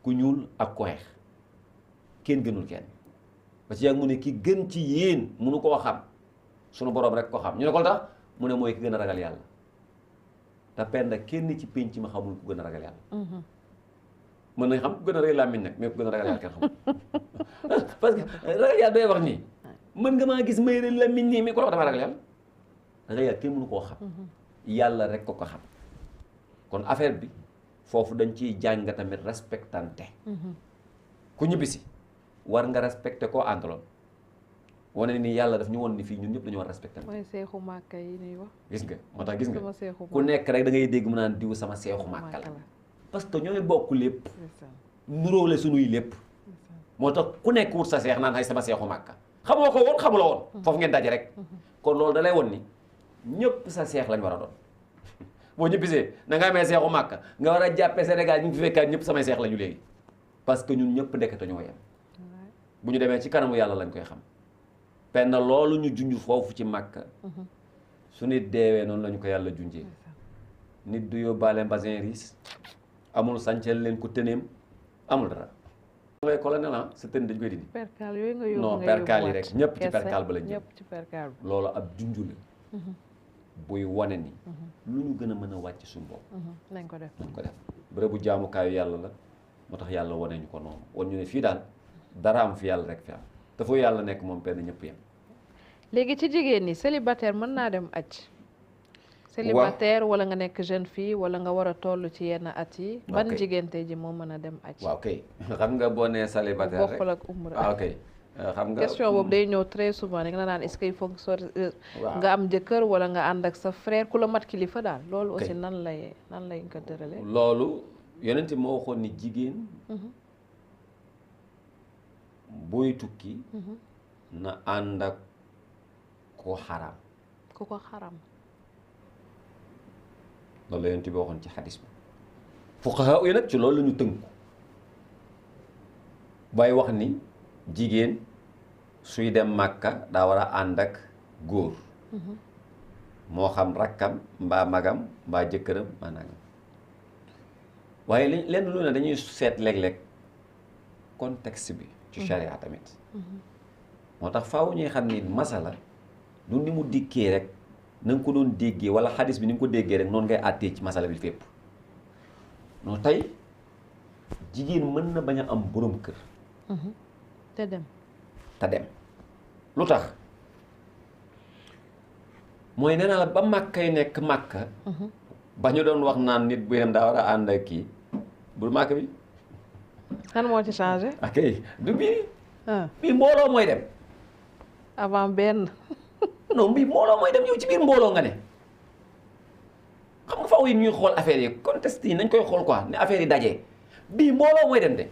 ku ñuul ak ku weex kenn gënul kenn ba ci yàgg mu ne ki gën ci yéen munu koo xam sunu boroom rek ko xam ñu ne ko tax mu ne mooy ki gën a ragal yàlla te penda kenn ci pénc ma xamul ku gën a ragal yàlla mën nañ xam ku gën a rëy làmmiñ nag mais ku gën a ragal yàlla kenn xamul parce que ragal yàlla day wax nii mën nga maa gis may rëy làmmiñ nii mais ku la wax dafa ragal yàlla ragal yàlla kenn mënu koo xam yàlla rek ko xam kon affaire bi foofu dañ ciy jàng tamit respectante ku ñibbisi war nga respecté koo àndaloon wane ni yàlla daf ñu woon ni fii ñun ñëpp dañu war respecté mooy seexu màkka yi ñuy wax gis nga moo tax gis nga sama seexu ku nekk rek da ngay dégg mu naan diw sama seexu màkka la parce que ñooy bokk lépp nuróole sunuy lépp moo tax ku nekk wut sa seex naan ay sama seexu màkka xamoo ko woon xamula woon foofu ngeen daje rek kon loolu da lay won ni ñëpp sa seex lañ war a doon boo ñibbisee na nga amee seexu màkka nga war a jàppee Sénégal ñu ngi fi fekkaat ñëpp samay seex lañu léegi parce que ñun ñëpp ndekete ñoo yem bu ñu demee ci kanamu yàlla lañ koy xam penn loolu ñu junj foofu ci màkka su nit deewee noonu lañu ko yàlla junjee nit du yóbbaale mbasin riis amul sànceel leen ko tëneem amul dara ngay colonel ah sa tën dañ koy dindi perkaal yooyu nga yóbbu non perkaal yi rek ñëpp ci perkaal ba lañ ñëpp ci perkaal bi loolu ab junj la buy wane ni lu ñu gën a mën a wàcc suñu bopp nañ ko def nañ ko def bërëbu jaamukaayu yàlla la moo tax yàlla wane ñu ko noonu wan ñu ne fii daal dara am fi yàlla rek fi am te foo yàlla nekk moom benn ñëpp yem léegi ci jigéen ñi célibataire mën naa dem aj célibataire wala nga nekk jeune fille wala nga war a toll ci yenn at yi ban jigéen tey ji moo mën a dem aj waaw kay xam nga boo nee célibataire rek bokkul ak umra waaw kay xam nga question boobu day ñëw très souvent da nga naan est-ce que il faut nga am jëkkër wala nga ànd ak sa frère ku la mat kilifa daal loolu aussi nan lay ko tërale loolu yonent moo waxoon ni jigéen booy tukki na ànd ak ku xaraam ku ko xaram loolu la yonent bi waxoon ci xadis bi fuqaha yi nag ci loolu la ñu tënku bay wax ni jigéen suy dem Màkka daa war a ànd ak góor moo xam rakkam mbaa magam mbaa jëkkëram mbaa nangam waaye lenn lu ne dañuy seet léeg-léeg contexte bi ci charia tamit moo tax faaw ñuy xam ni masala du ni mu dikkee rek na nga ko doon déggee wala xadis bi ni nga ko déggee rek noonu ngay àttee ci masala bi fépp non tey jigéen mën na bañ a am borom kër te dem lu tax mooy nee naa la ba màkkay nekk màkka ba ñu doon wax naan nit bu yem daa war a ànd ak kii bul màkk bi kan moo ci changé ok du bii mbooloo mooy dem avant benn non bii mbooloo mooy dem yow ci biir mbooloo nga ne xam nga faaw yi ñuy xool affaire yi contexte yi nañ koy xool quoi ne affaire yi dajee bii mbooloo mooy dem de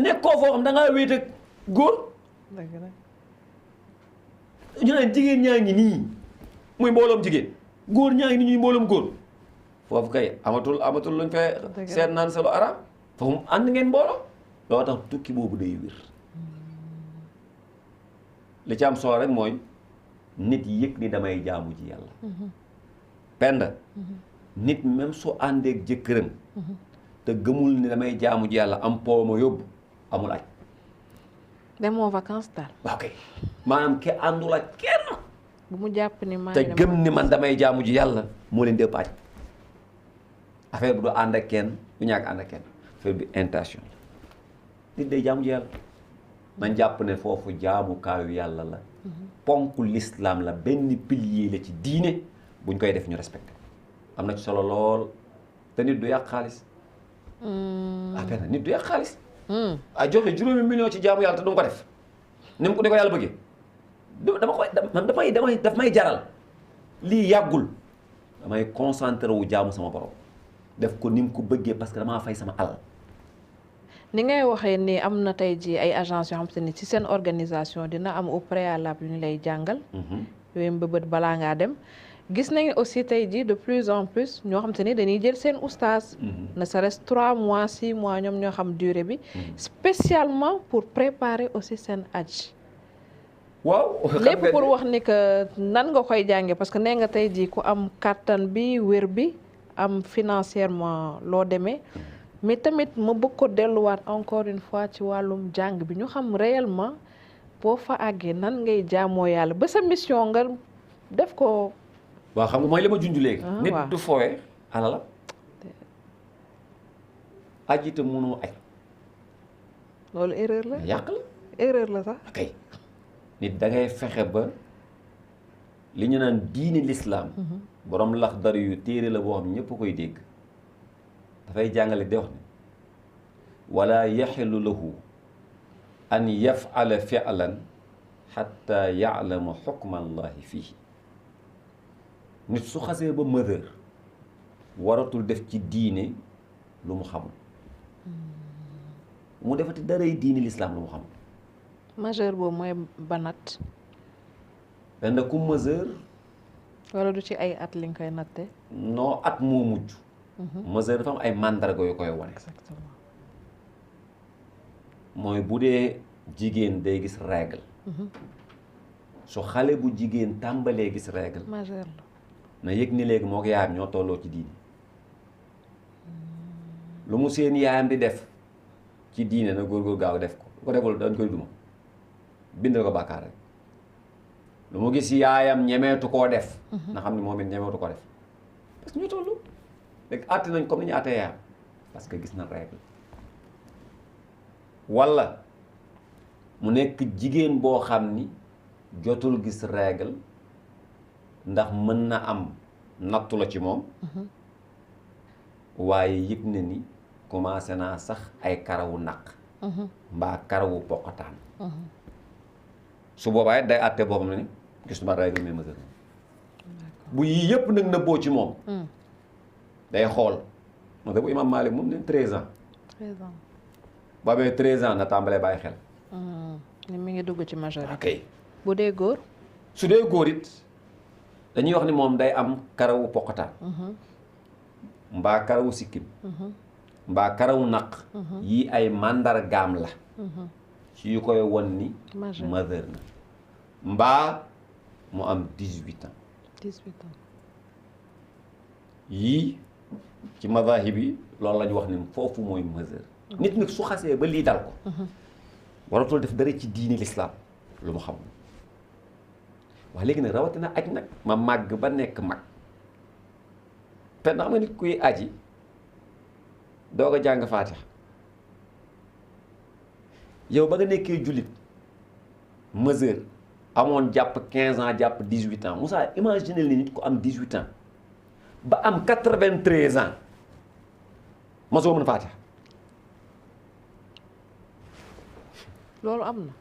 nekkoo foo xam da ngaa wéet ak góor ñu naan jigéen ñaa ngi nii muy mbooloom jigéen góor ñaa ngi nii ñuy mbooloom góor foofu kay amatul luñ fee seet naan sa lu araam foofu ànd ngeen mbooloo loo tax tukki boobu day wér li ci am solo rek mooy nit yëg ni damay jaamu ji yàlla penda nit même su àndeek jëkkëram te gëmul ni damay jaamu ji yàlla am po ma yóbbu amul aj demoo vacances daal waaw kay maanaam ke àndul ak kenn bu mu jàpp ni maa te gëm ni man damay jaamu ji yàlla moo leen dëpp aj affaire bi du ànd ak kenn du ñàkk ànd ak kenn affaire bi intention la nit day jaamu ji yàlla nañ jàpp ne foofu jaamukaayu yàlla la ponk l'islam la benn pilier la ci diine buñ koy def ñu respecté am na ci solo lool te nit du yàq xaalis affaire na nit du yàq xaalis ah joxe 5 millions ci jaamu yàlla te du nga ko def ni ko yàlla bëggee daf may jaral lii yàggul damay concentré wu jaamu sama borom def ko ni mu ko bëggee parce que damaa fay sama alal. ni ngay waxee ni am na tey ji ay agence yoo xam te ni ci seen organisation dina am au préalable yu ñu lay jàngal yooyu mbëbët balaa ngaa dem gis nañu aussi tey ji de plus en plus ñoo xam te ni dañuy jël seen oustaz ne serait-ce 3 mois 6 mois ñoom ñoo xam durée bi spécialement pour préparer aussi seen aj waaw lépp pour wax ni que nan nga koy jànge parce que nee nga tey ji ku am kàttan bi wér bi am financièrement loo demee mais tamit ma bëgg ko delluwaat encore une fois ci wàllum jàng bi ñu xam réellement boo fa àggee nan ngay jaamoo yàlla ba sa mission nga def ko. waaw xam nga mooy li ma junj léegi. nit du fooye alalam. aji te mënoo aj. loolu erreur la. yàq la erreur la sax. ok nit da ngay fexe ba li ñu naan diini lislaam borom Laxdari yu téere la boo xam ñëpp koy dégg. dafay jàngale di wax ne wala yaxilu lahu an yafala fi'lan xatta ya'lama xukma allahi fii nit su xasee ba majeur waratul def ci diine lu mu xamul mu defati daray diine lislaam lu mu xamul majeur boobu mooy banat benn ku majeur wala du ci ay at li nga koy natte non at moo mujj majeur dafa am ay màndarga yu koy wane. exactement mooy bu dee jigéen day gis règle su xale bu jigéen tàmbalee gis règle majeur la na yëg ni léegi moo ko yaayam ñoo tolloo ci diine lu mu seen yaayam di def ci diine na góor gaaw def ko lu ko deful dañ koy duma bindal ko bàkkaar rek lu mu gis yaayam ñemeetu koo def na xam ni moom it ñemeetu koo def parce que ñu tollu léegi àtte nañ comme ni ñu àtte yaayam parce que gis na règle walla mu nekk jigéen boo xam ni jotul gis règle ndax mën na am nattu la ci moom waaye yëg na ni commencé naa sax ay karawu naq mbaa karawu poqataan su boobaa it day àtte boo xam ne ni gis ma règle mais mesure bu yii yëpp nag nëbboo ci moom day xool moo tax bu imam Malik moom ne 13 ans 13 ans boo amee 13 ans na tàmbalee bàyyi xel ni mi ngi dugg ci majorité ok bu dee góor su dee góor it dañuy wax ni moom day am karawu poqataan mbaa karawu sikkim mbaa karawu naq yii ay màndargaam la ci yu koy won ni majeur na mbaa mu am 18 ans yii ci mazahib yi loolu la ñu wax ni foofu mooy majeur nit nag su xasee ba lii dal ko waratul def dara ci diini lislaam lu mu xamul wax léegi nag rawatina aj nag ma màgg ba nekk mag te ndax ma nit kuy aji doog a jàng faatiha yow ba nga nekkee jullit majeur amoon jàpp 15 ans jàpp 18 ans Moussa imagine ni nit ku am 18 ans ba am 93 ans mosoo mën faatiha loolu am na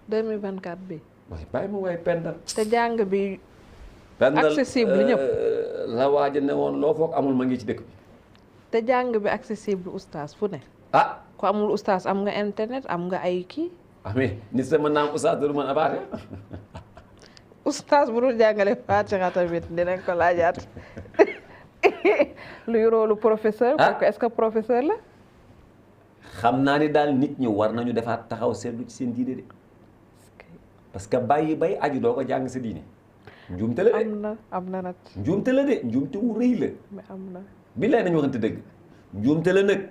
2024 bi waaye bàyyi ma waaye pendal te jàng bi accessible ñëpp la waaja ne woon loo foog amul ma ngi ci dëkk bi te jàng bi accessible oustaz fu ne ah ku amul oustaz am nga internet am nga ay kii mais nit sa mën naa am oustaz du mën a faatiha oustaz bu dul jàngale faatiha tamit dinañ ko laajaat luy rôle professeur parce que est-ce que professeur la xam naa ni daal nit ñi war nañu defaat taxaw seetlu ci seen diine de parce que bàyyi bay aju doo ko jàng sa diine njuumte la de am na nag njuumte la de njuumte wu rëy la mais am na bi lay nañu waxante dëgg njuumte la nag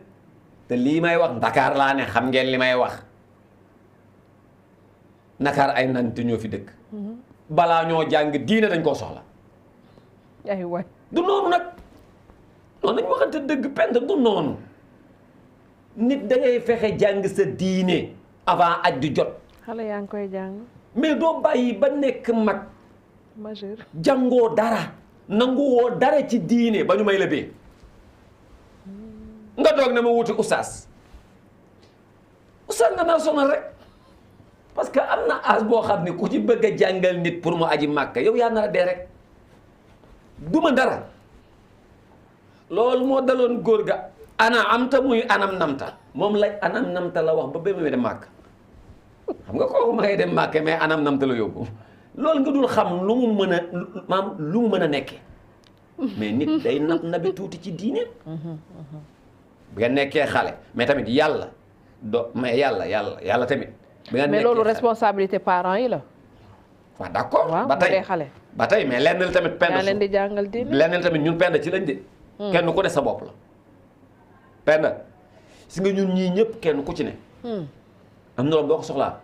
te lii may wax Dakar laa ne xam ngeen li may wax Dakar ay nante ñoo fi dëkk balaa ñoo jàng diine dañ koo soxla ay waay du noonu nag noonu nañ waxante dëgg pent du noonu nit da ngay fexe jàng sa diine avant aj du jot xale yaa ngi koy jàng mais doo bàyyi ba nekk mag majeur jàngoo dara nanguwoo dara ci diine ba ñu may la bee nga doog na ma wuti oustaz nga naa sonal rek parce que am na âge boo xam ne ku ci bëgg a jàngal nit pour mu aji màkka yow yaa nar a dee rek duma dara loolu moo daloon góor ga ana amta muy anam namta moom la anam namta la wax ba ba muy dem màkk xam nga kooku ma ngay dem màkk mais anam namta la yóbbu loolu nga dul xam lu mu mën a maam lu mu mën a nekkee mais nit day nabi tuuti ci diine bi nga nekkee xale mais tamit yàlla mais yàlla tamit bi nga mais loolu responsabilité parents yi la waaw d'accord ba tey xale ba tey mais lenn la tamit pend leen di jàngal diine lenn la tamit ñun pend ci lañ de kenn ku ne sa bopp la pend si nga ñun ñii ñëpp kenn ku ci ne am na loolu boo ko soxlaa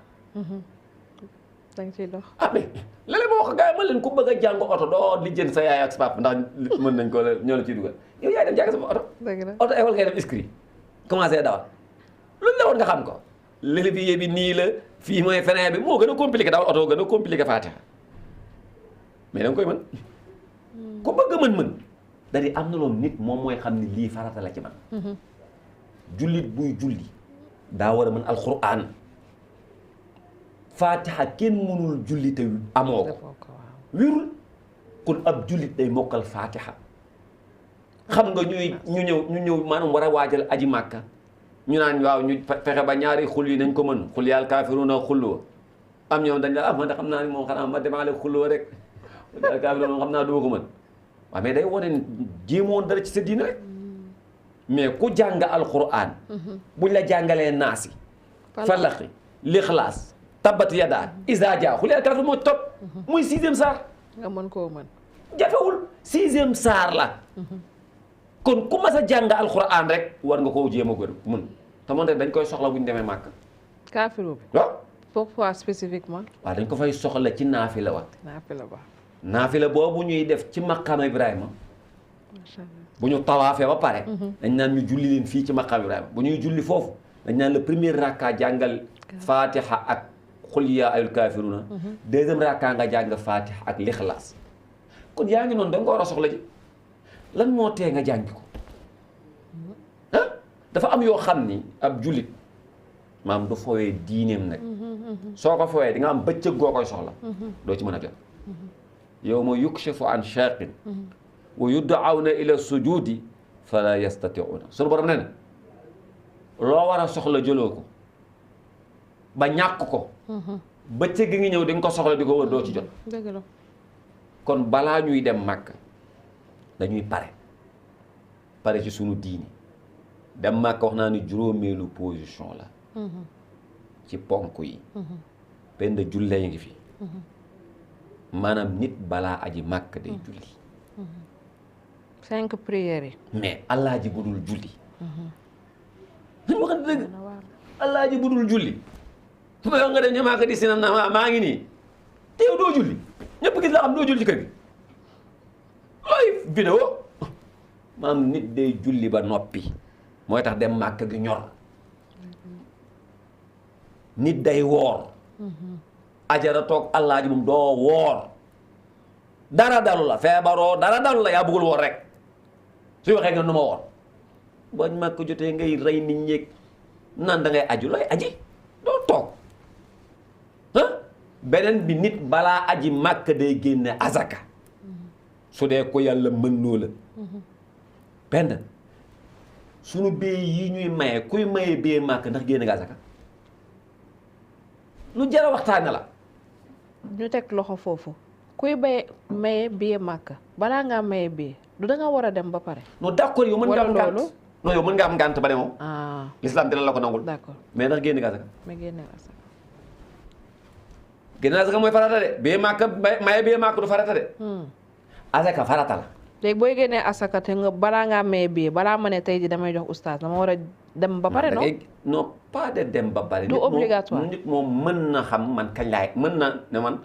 da nga ciy dox mais léeg-léeg ma wax gars yi ma leen ku bëgg a jàng oto doo lijjanti sa yaay ak sa papa ndax mën nañ ko ñoo la ciy dugal yow yaay dem jàng sama oto oto école ngay dem inscrit commencé dawal luñ la woon nga xam ko levier bi nii la fii mooy frein bi moo gën a compliqué dawal oto gën a compliqué faatiha mais da nga koy mën ku bëgg a mën da di am na loolu nit moom mooy xam ni lii farata la ci man jullit buy julli daa war a mën alxuraan faatiha kenn mënul julli te amoo ko wérul kon ab jullit day mokkal faatiha xam nga ñu ñëw maanaam war a waajal aji màkka ñu naan waaw ñu fexe ba ñaari xul yi nañ ko mën xul yàlla kaafiruuna xulluwa am ñoom dañ la man de xam naa ni moom xanaa ma demaale xulluwa rek xul yàlla kaafiruuna moom xam naa duma ko mën waaw mais day wane ne jéemoon dara ci sa diine rek mais ku jàng alquran buñ la jàngalee naasi falaqi lixlaas tabbat yadaa izaa jaa xul yàlla kaafiruuna moo topp muy 6e saar nga mën koo mën jafewul 6e saar la kon ku mas a jàng alxuraan rek war nga koo jéem a gën mën te moom rek dañ koy soxla bu ñu demee màkk. kaafiru bi. waaw. pourquoi spécifiquement. waaw dañ ko fay soxla ci naafila wa. naafila ba. naafila boobu ñuy def ci maqaama Ibrahima. macha allah bu ñu tawaafee ba pare. dañ naan ñu julli leen fii ci maqaama Ibrahima bu ñuy julli foofu dañ naan le premier rakka jàngal. Fatiha ak xul yaa ayyuhal kaafiruuna. deuxième rakka nga jàng Fatiha ak lixlaas. kon yaa ngi noonu da nga ko war a soxla ji. lan moo tee nga jàngi ko ah dafa am yoo xam ni ab jullit maam du fowee diineem nag soo ko fowee di nga am bëccëg goo koy soxla doo ci mën a jot yawma yukshafu an shaaqin wa yud'awna ila sujudi fala yastati'una sunu borom ne na loo war a soxla jëloo ko ba ñàkk ko bëccëg gi ngi ñëw di nga ko soxla di ko wër doo ci jot dëgg la kon balaa ñuy dem Màkka dañuy pare pare ci sunu diini dem Màkka wax naa ni juróomeelu position la ci ponk yi benn jullee ngi fi maanaam nit balaa aji Màkka day julli 5 prières yi mais Alaaji bu dul julli nañ waxante dëgg Alaaji bu dul julli su ma yow nga dem ña Màkka di sinam naa maa ngi nii te yow doo julli ñëpp gis la xam doo julli ci kër gi looy vidéo maam nit day julli ba noppi mooy tax dem Màkka gi ñor nit day woor ajara toog Alaaji moom doo woor dara dalu la feebaroo dara dalu la yaa bëggul woor rek su waxee nga nu ma woor bañ Màkka jotee ngay rey nit ñeeg naan da ngay aju looy aji doo toog beneen bi nit balaa aji Màkka day génne azaka su dee ko yàlla mën noo la benn sunu bee yi ñuy maye kuy maye bee Màkka ndax génne nga azaka lu jar a waxtaane la ñu teg loxo foofu kuy maye bee Màkka balaa ngaa maye bee du da nga war a dem ba pare non d'accord yow mën nga am ngànt non yow mën nga am ngànt ba ne moom l'islam dina la ko nangul d'accord mais ndax génne nga azaka mais génne azaka génne azaka mooy farata de bee Màkka maye bee Màkka du farata de azaka farata la léegi booy génnee asaka te nga balaa ngaa maye bii balaa ma ne tey ji damay jox oustaz dama war a dem ba pare non non pas de dem ba pare du obligatoire nit moom mën na xam man kañ laay mën na ne man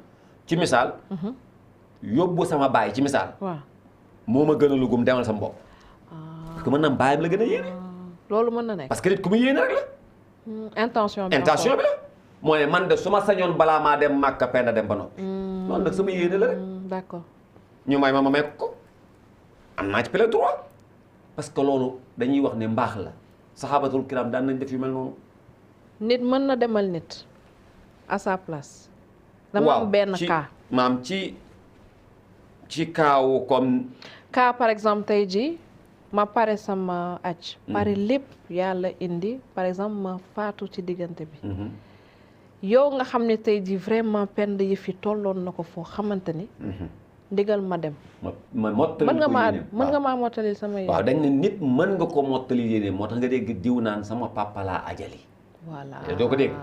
ci misaal yóbbu sama baay ci misaal waaw moo ma gën a lugum demal sama bopp parce que mën na baayam la gën a yéene loolu mën na nekk parce que nit ku mu yéene rek la intention bi la moo ne man de su ma sañoon balaa maa dem Màkka Penda dem ba noppi loolu nag sama yéene la rek d'accord ñu may ma may ko am naa ci plein droit parce que loolu dañuy wax ne mbaax la saxaabatul kiram daan nañ def yu mel noonu nit mën na demal nit à sa place dama am benn cas maam ci kaawu comme cas par exemple tey jii ma pare sama aj pare lépp yàlla indi par exemple ma faatu ci diggante bi yow nga xam ne tey jii vraiment Penda yi fi tolloon na ko foo xamante ni ndigal ma dem ma mottali mën nga maa mottali sama yéene waaw dañ ne nit mën nga ko mottali yéene moo tax nga dégg diw naan sama papa laa ajali voilà doo ko dégg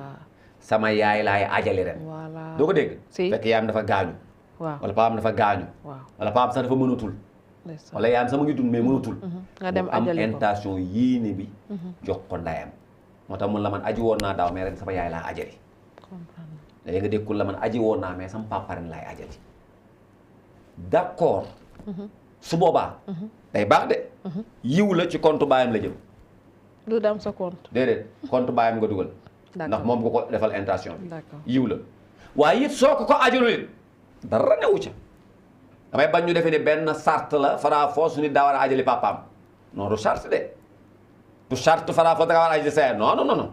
sama yaay laay ajali ren voilà doo ko dégg si fekk yaayam dafa gaañu waaw wala papaam dafa gaañu waaw wala papaam sax dafa mënatul wala yaayam sama ngi dund mais mënatul nga dem am ajali ko intention yéene bi jox ko ndayam moo tax mun la man aji woon naa daaw mais ren sama yaay laa ajali léegi nga dégg la man aji woon naa mais sama papa ren laay ajali d'accord su boobaa day baax de yiw la ci compte baayam la jëm du dem sa compte déedéet compte baayam nga dugal ndax moom nga ko defal intention bi d'accord yiw la waaye it soo ko ajalul it dara newu ca damay bañ ñu defee ne benn sart la fara force nit daa war a ajali papaam non du charte de du charte fara force da nga war a ajali sa non non non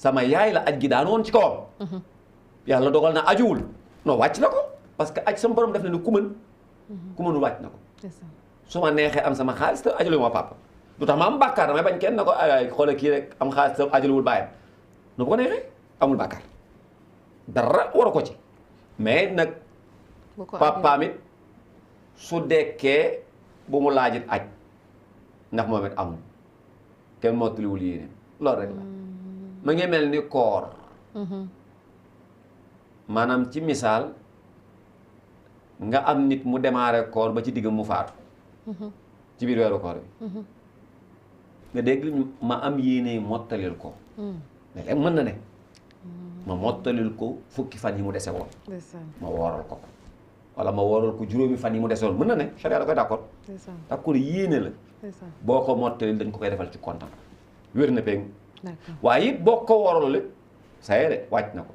sama yaay la aj gi daan woon ci kawam yàlla dogal na ajuwul non wàcc na ko parce que aj sama borom def na ni ku mën ku mënul wàcc na ko su ma neexee am sama xaalis te ajalu ma papa du tax ma am bàkkaar damay bañ kenn na ko ay xoole kii rek am xaalis te ajaluwul bàyyam nu bu ko neexee amul bàkkaar dara waru ko ci mais nag papaam it su dekkee bu mu laajit aj ndax moom it amul kenn mottaliwul yéene loolu rek la ma ngi mel ni koor maanaam ci misaal nga am nit mu démarré koor ba ci digg mu faatu ci biir weeru koor bi nga dégg ma am yéene mottalil ko léeg-léeg mën na ne ma mottalil ko fukki fan yi mu dese woon ma wooral ko wala ma wooral ko juróomi fan yi mu dese woon mën na ne charia da koy d'accord yéene la boo ko mottalil dañ ko koy defal ci kontam wér na péng waaye it boo ko wooral it sa yére wàcc na ko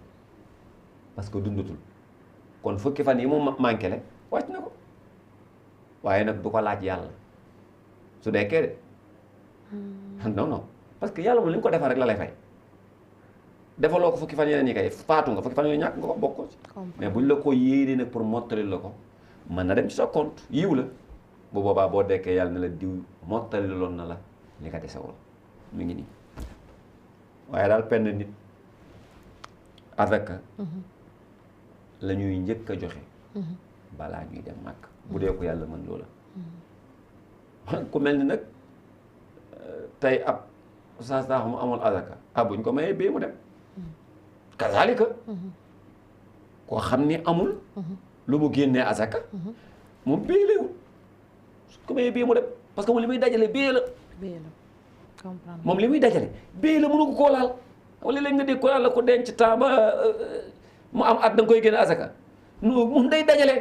parce que dundatul kon fukki fan yi mu manqué le wàcc na ko waaye nag du ko laaj yàlla su dekkee de non non parce que yàlla moom li nga ko defal rek la lay fay defaloo ko fukki fan yeneen yi kay faatu nga fukki fan yooyu ñàkk nga ko bokkoo ci mais buñ la ko yéene nag pour mottali la ko mën na dem ci sa compte yiw la bu boobaa boo dekkee yàlla na la diw mottali loon na la li nga desewul mu ngi nii waaye daal penn nit avec la ñuy njëkk a joxe balaa ñuy dem màkk bu dee ko yàlla mën loola ku mel ni nag tey ab saa mu amul azaka buñ ko mayee bee mu dem kazalika koo xam ni amul lu mu génnee azaka moom bee léewul su ko mayee bee mu dem parce que moom li muy dajale bee la comprendre moom li muy dajale bee la mënu ko koo laal wala léegi nga dégg ko laal la ko denc temps ba mu am at da nga koy génne azaka non moom day dajale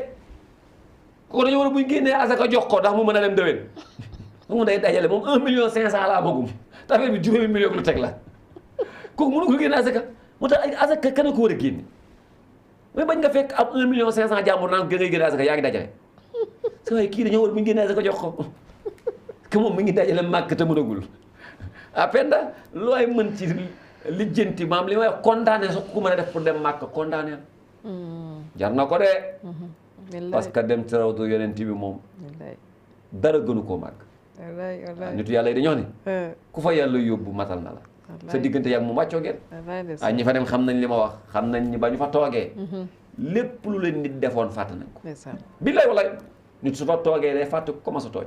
kooku dañu war a buñ génnee azaka jox ko ndax mu mën a dem déwén moom day dajale moom 1,500,000 laa bëggum te affaire bi juróomi million lu teg la kooku mënu ko génne azaka moo tax ay azaka kan ko war a génne mais bañ nga fekk am 1,500,000 jàmbur naan ngay génne azaka yaa ngi dajale sa waaye kii dañoo war buñ génnee azaka jox ko que moom mi ngi dajale màkk te mënagul Penda looy mën ci lijjanti maam li may condamné su ko mën a def pour dem màkk condamné jar na ko de parce que dem ci rawdu yonent bi moom dara gënu koo màgg nitu yàlla yi dañoo ne ku fa yàlla yóbbu matal na la sa diggante yàgg mu wàccoo ngeen ñi fa dem xam nañ li ma wax xam nañ ni ba ñu fa toogee lépp lu leen nit defoon fàtte nañ ko billaay wallaay nit su fa toogee day fàtte ko commencé tooñ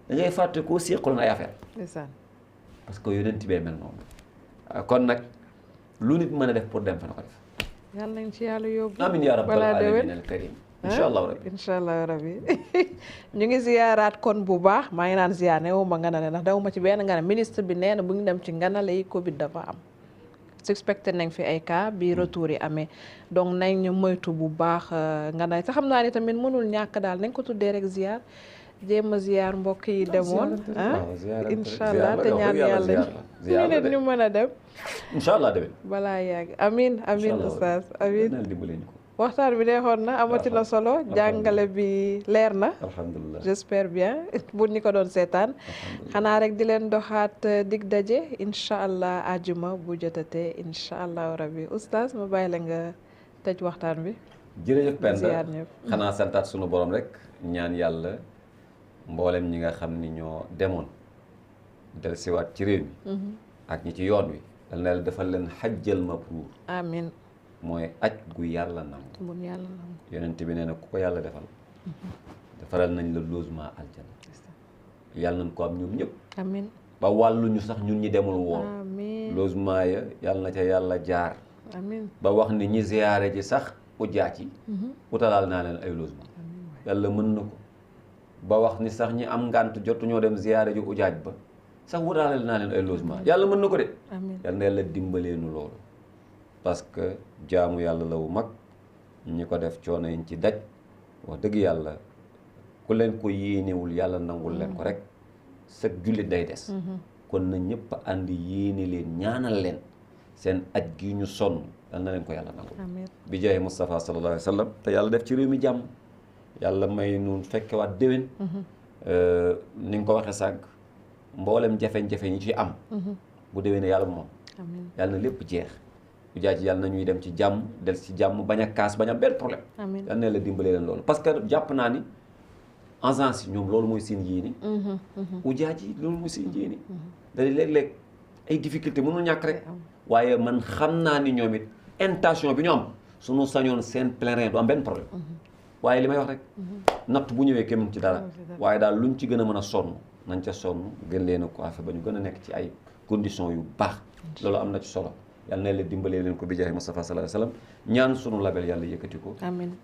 da ngay fàtte koo séqaloon ay affaire parce que yonent bee mel noonu kon nag lu nit mën a def pour dem fa na ko def yàlla nañ ci yàlla yóbbu amiin yaa rabbal aalamiin al karim incha allahu rabbi incha allahu rabbi ñu ngi ziyaaraat kon bu baax maa ngi naan ziyaar ne wu ma ngana ne ndax daw ma ci benn ngana ministre bi nee na bu ngi dem ci nganale yi Covid dafa am suspecté nañ fi ay cas bi retour yi amee donc nañ ñu moytu bu baax ngana te xam naa ni tamit mënul ñàkk daal nañ ko tuddee rek ziyaar jéem a ziyaar mbokk yi demoon incha allah te ñaan yàlla ñu nit ñu mën a dem incha allah déwén balaa yàgg amin amin oustaz amin waxtaan bi neexoon na amati na solo jàngale bi leer na alhamdulilah j'espère bien bu ñu ko doon seetaan xanaa rek di leen doxaat dig daje incha allah ajuma bu jotatee incha allahu rabbi oustaz ma bàyyi la nga tëj waxtaan bi jërëjëf Penda ziyaar ñëpp xanaa santaat sunu borom rek ñaan yàlla mboolem ñi nga xam ni ñoo demoon del siwaat ci réew mi ak ñi ci yoon wi dal na la defal leen xajjal mabruur amin mooy aj gu yàlla nangu bu yàlla nangu yonent bi nee na ku ko yàlla defal defaral nañ la logement aljana yàlla nañ ko am ñoom ñëpp amin ba wàlluñu sax ñun ñi demul woon amin logement ya yàlla na ca yàlla jaar amin ba wax ni ñi ziyaare ji sax ujaac yi utalaal naa leen ay logement yàlla mën na ko ba wax ni sax ñi am ngànt jotu ñoo dem ziyaare ji ujaaj ba sax wutaaleel naa leen ay logement yàlla mën na ko de yàlla na yàlla dimbaleenu loolu parce que jaamu yàlla la wu mag ñi ko def coono yiñ ci daj wax dëgg yàlla ku leen ko yéenewul yàlla nangul leen ko rek sa jullit day des kon na ñëpp ànd yéene leen ñaanal leen seen aj gi ñu sonn yal na leen ko yàlla nangul bi jaay Moustapha sallallahu alayhi wa sallam te yàlla def ci réew mi jàmm yàlla may nun fekkewaat déwén ni nga ko waxee sànq mboolem jafe-jafe ñi ci am bu déwénee yàlla moom yàlla na lépp jeex bu jaay ci yàlla na ñuy dem ci jàmm del ci jàmm bañ a kaas bañ a benn problème yàlla na la dimbalee leen loolu parce que jàpp naa ni agence yi ñoom loolu mooy seen yéene ujaaj yi loolu mooy seen yéene da léeg-léeg ay difficulté mënul ñàkk rek waaye man xam naa ni ñoom it intention bi ñu am suñu sañoon seen pèlerin du am benn problème waaye li may wax rek natt bu ñëwee kenn ci dara waaye daal luñ ci gën a mën a sonn nañ ca sonn gën leen a coiffé ba ñu gën a nekk ci ay conditions yu baax loolu am na ci solo yàlla na leen dimbalee leen ko bi jaay Moustapha sallallahu alayhi wa sallam ñaan sunu label yàlla yëkkati ko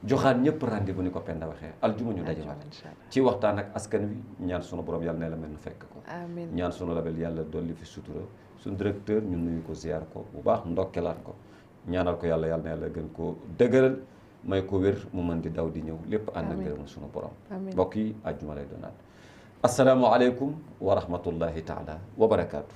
joxaat ñëpp rendez-vous ni ko Penda waxee aljuma ñu dajewaat ci waxtaan ak askan wi ñaan sunu borom yàlla na la mel nu fekk ko ñaan sunu label yàlla dolli fi sutura suñu directeur ñu nuyu ko ziar ko bu baax ndokkelaat ko ñaanal ko yàlla yàlla na yàlla gën ko dëgëral may ko wér mu mën di daw di ñëw lépp ànd ak ngërëm sunu borom mbokk yi àjjuma lay doonaat assalaamu aleykum wa rahmatullahi taala wa barakaatu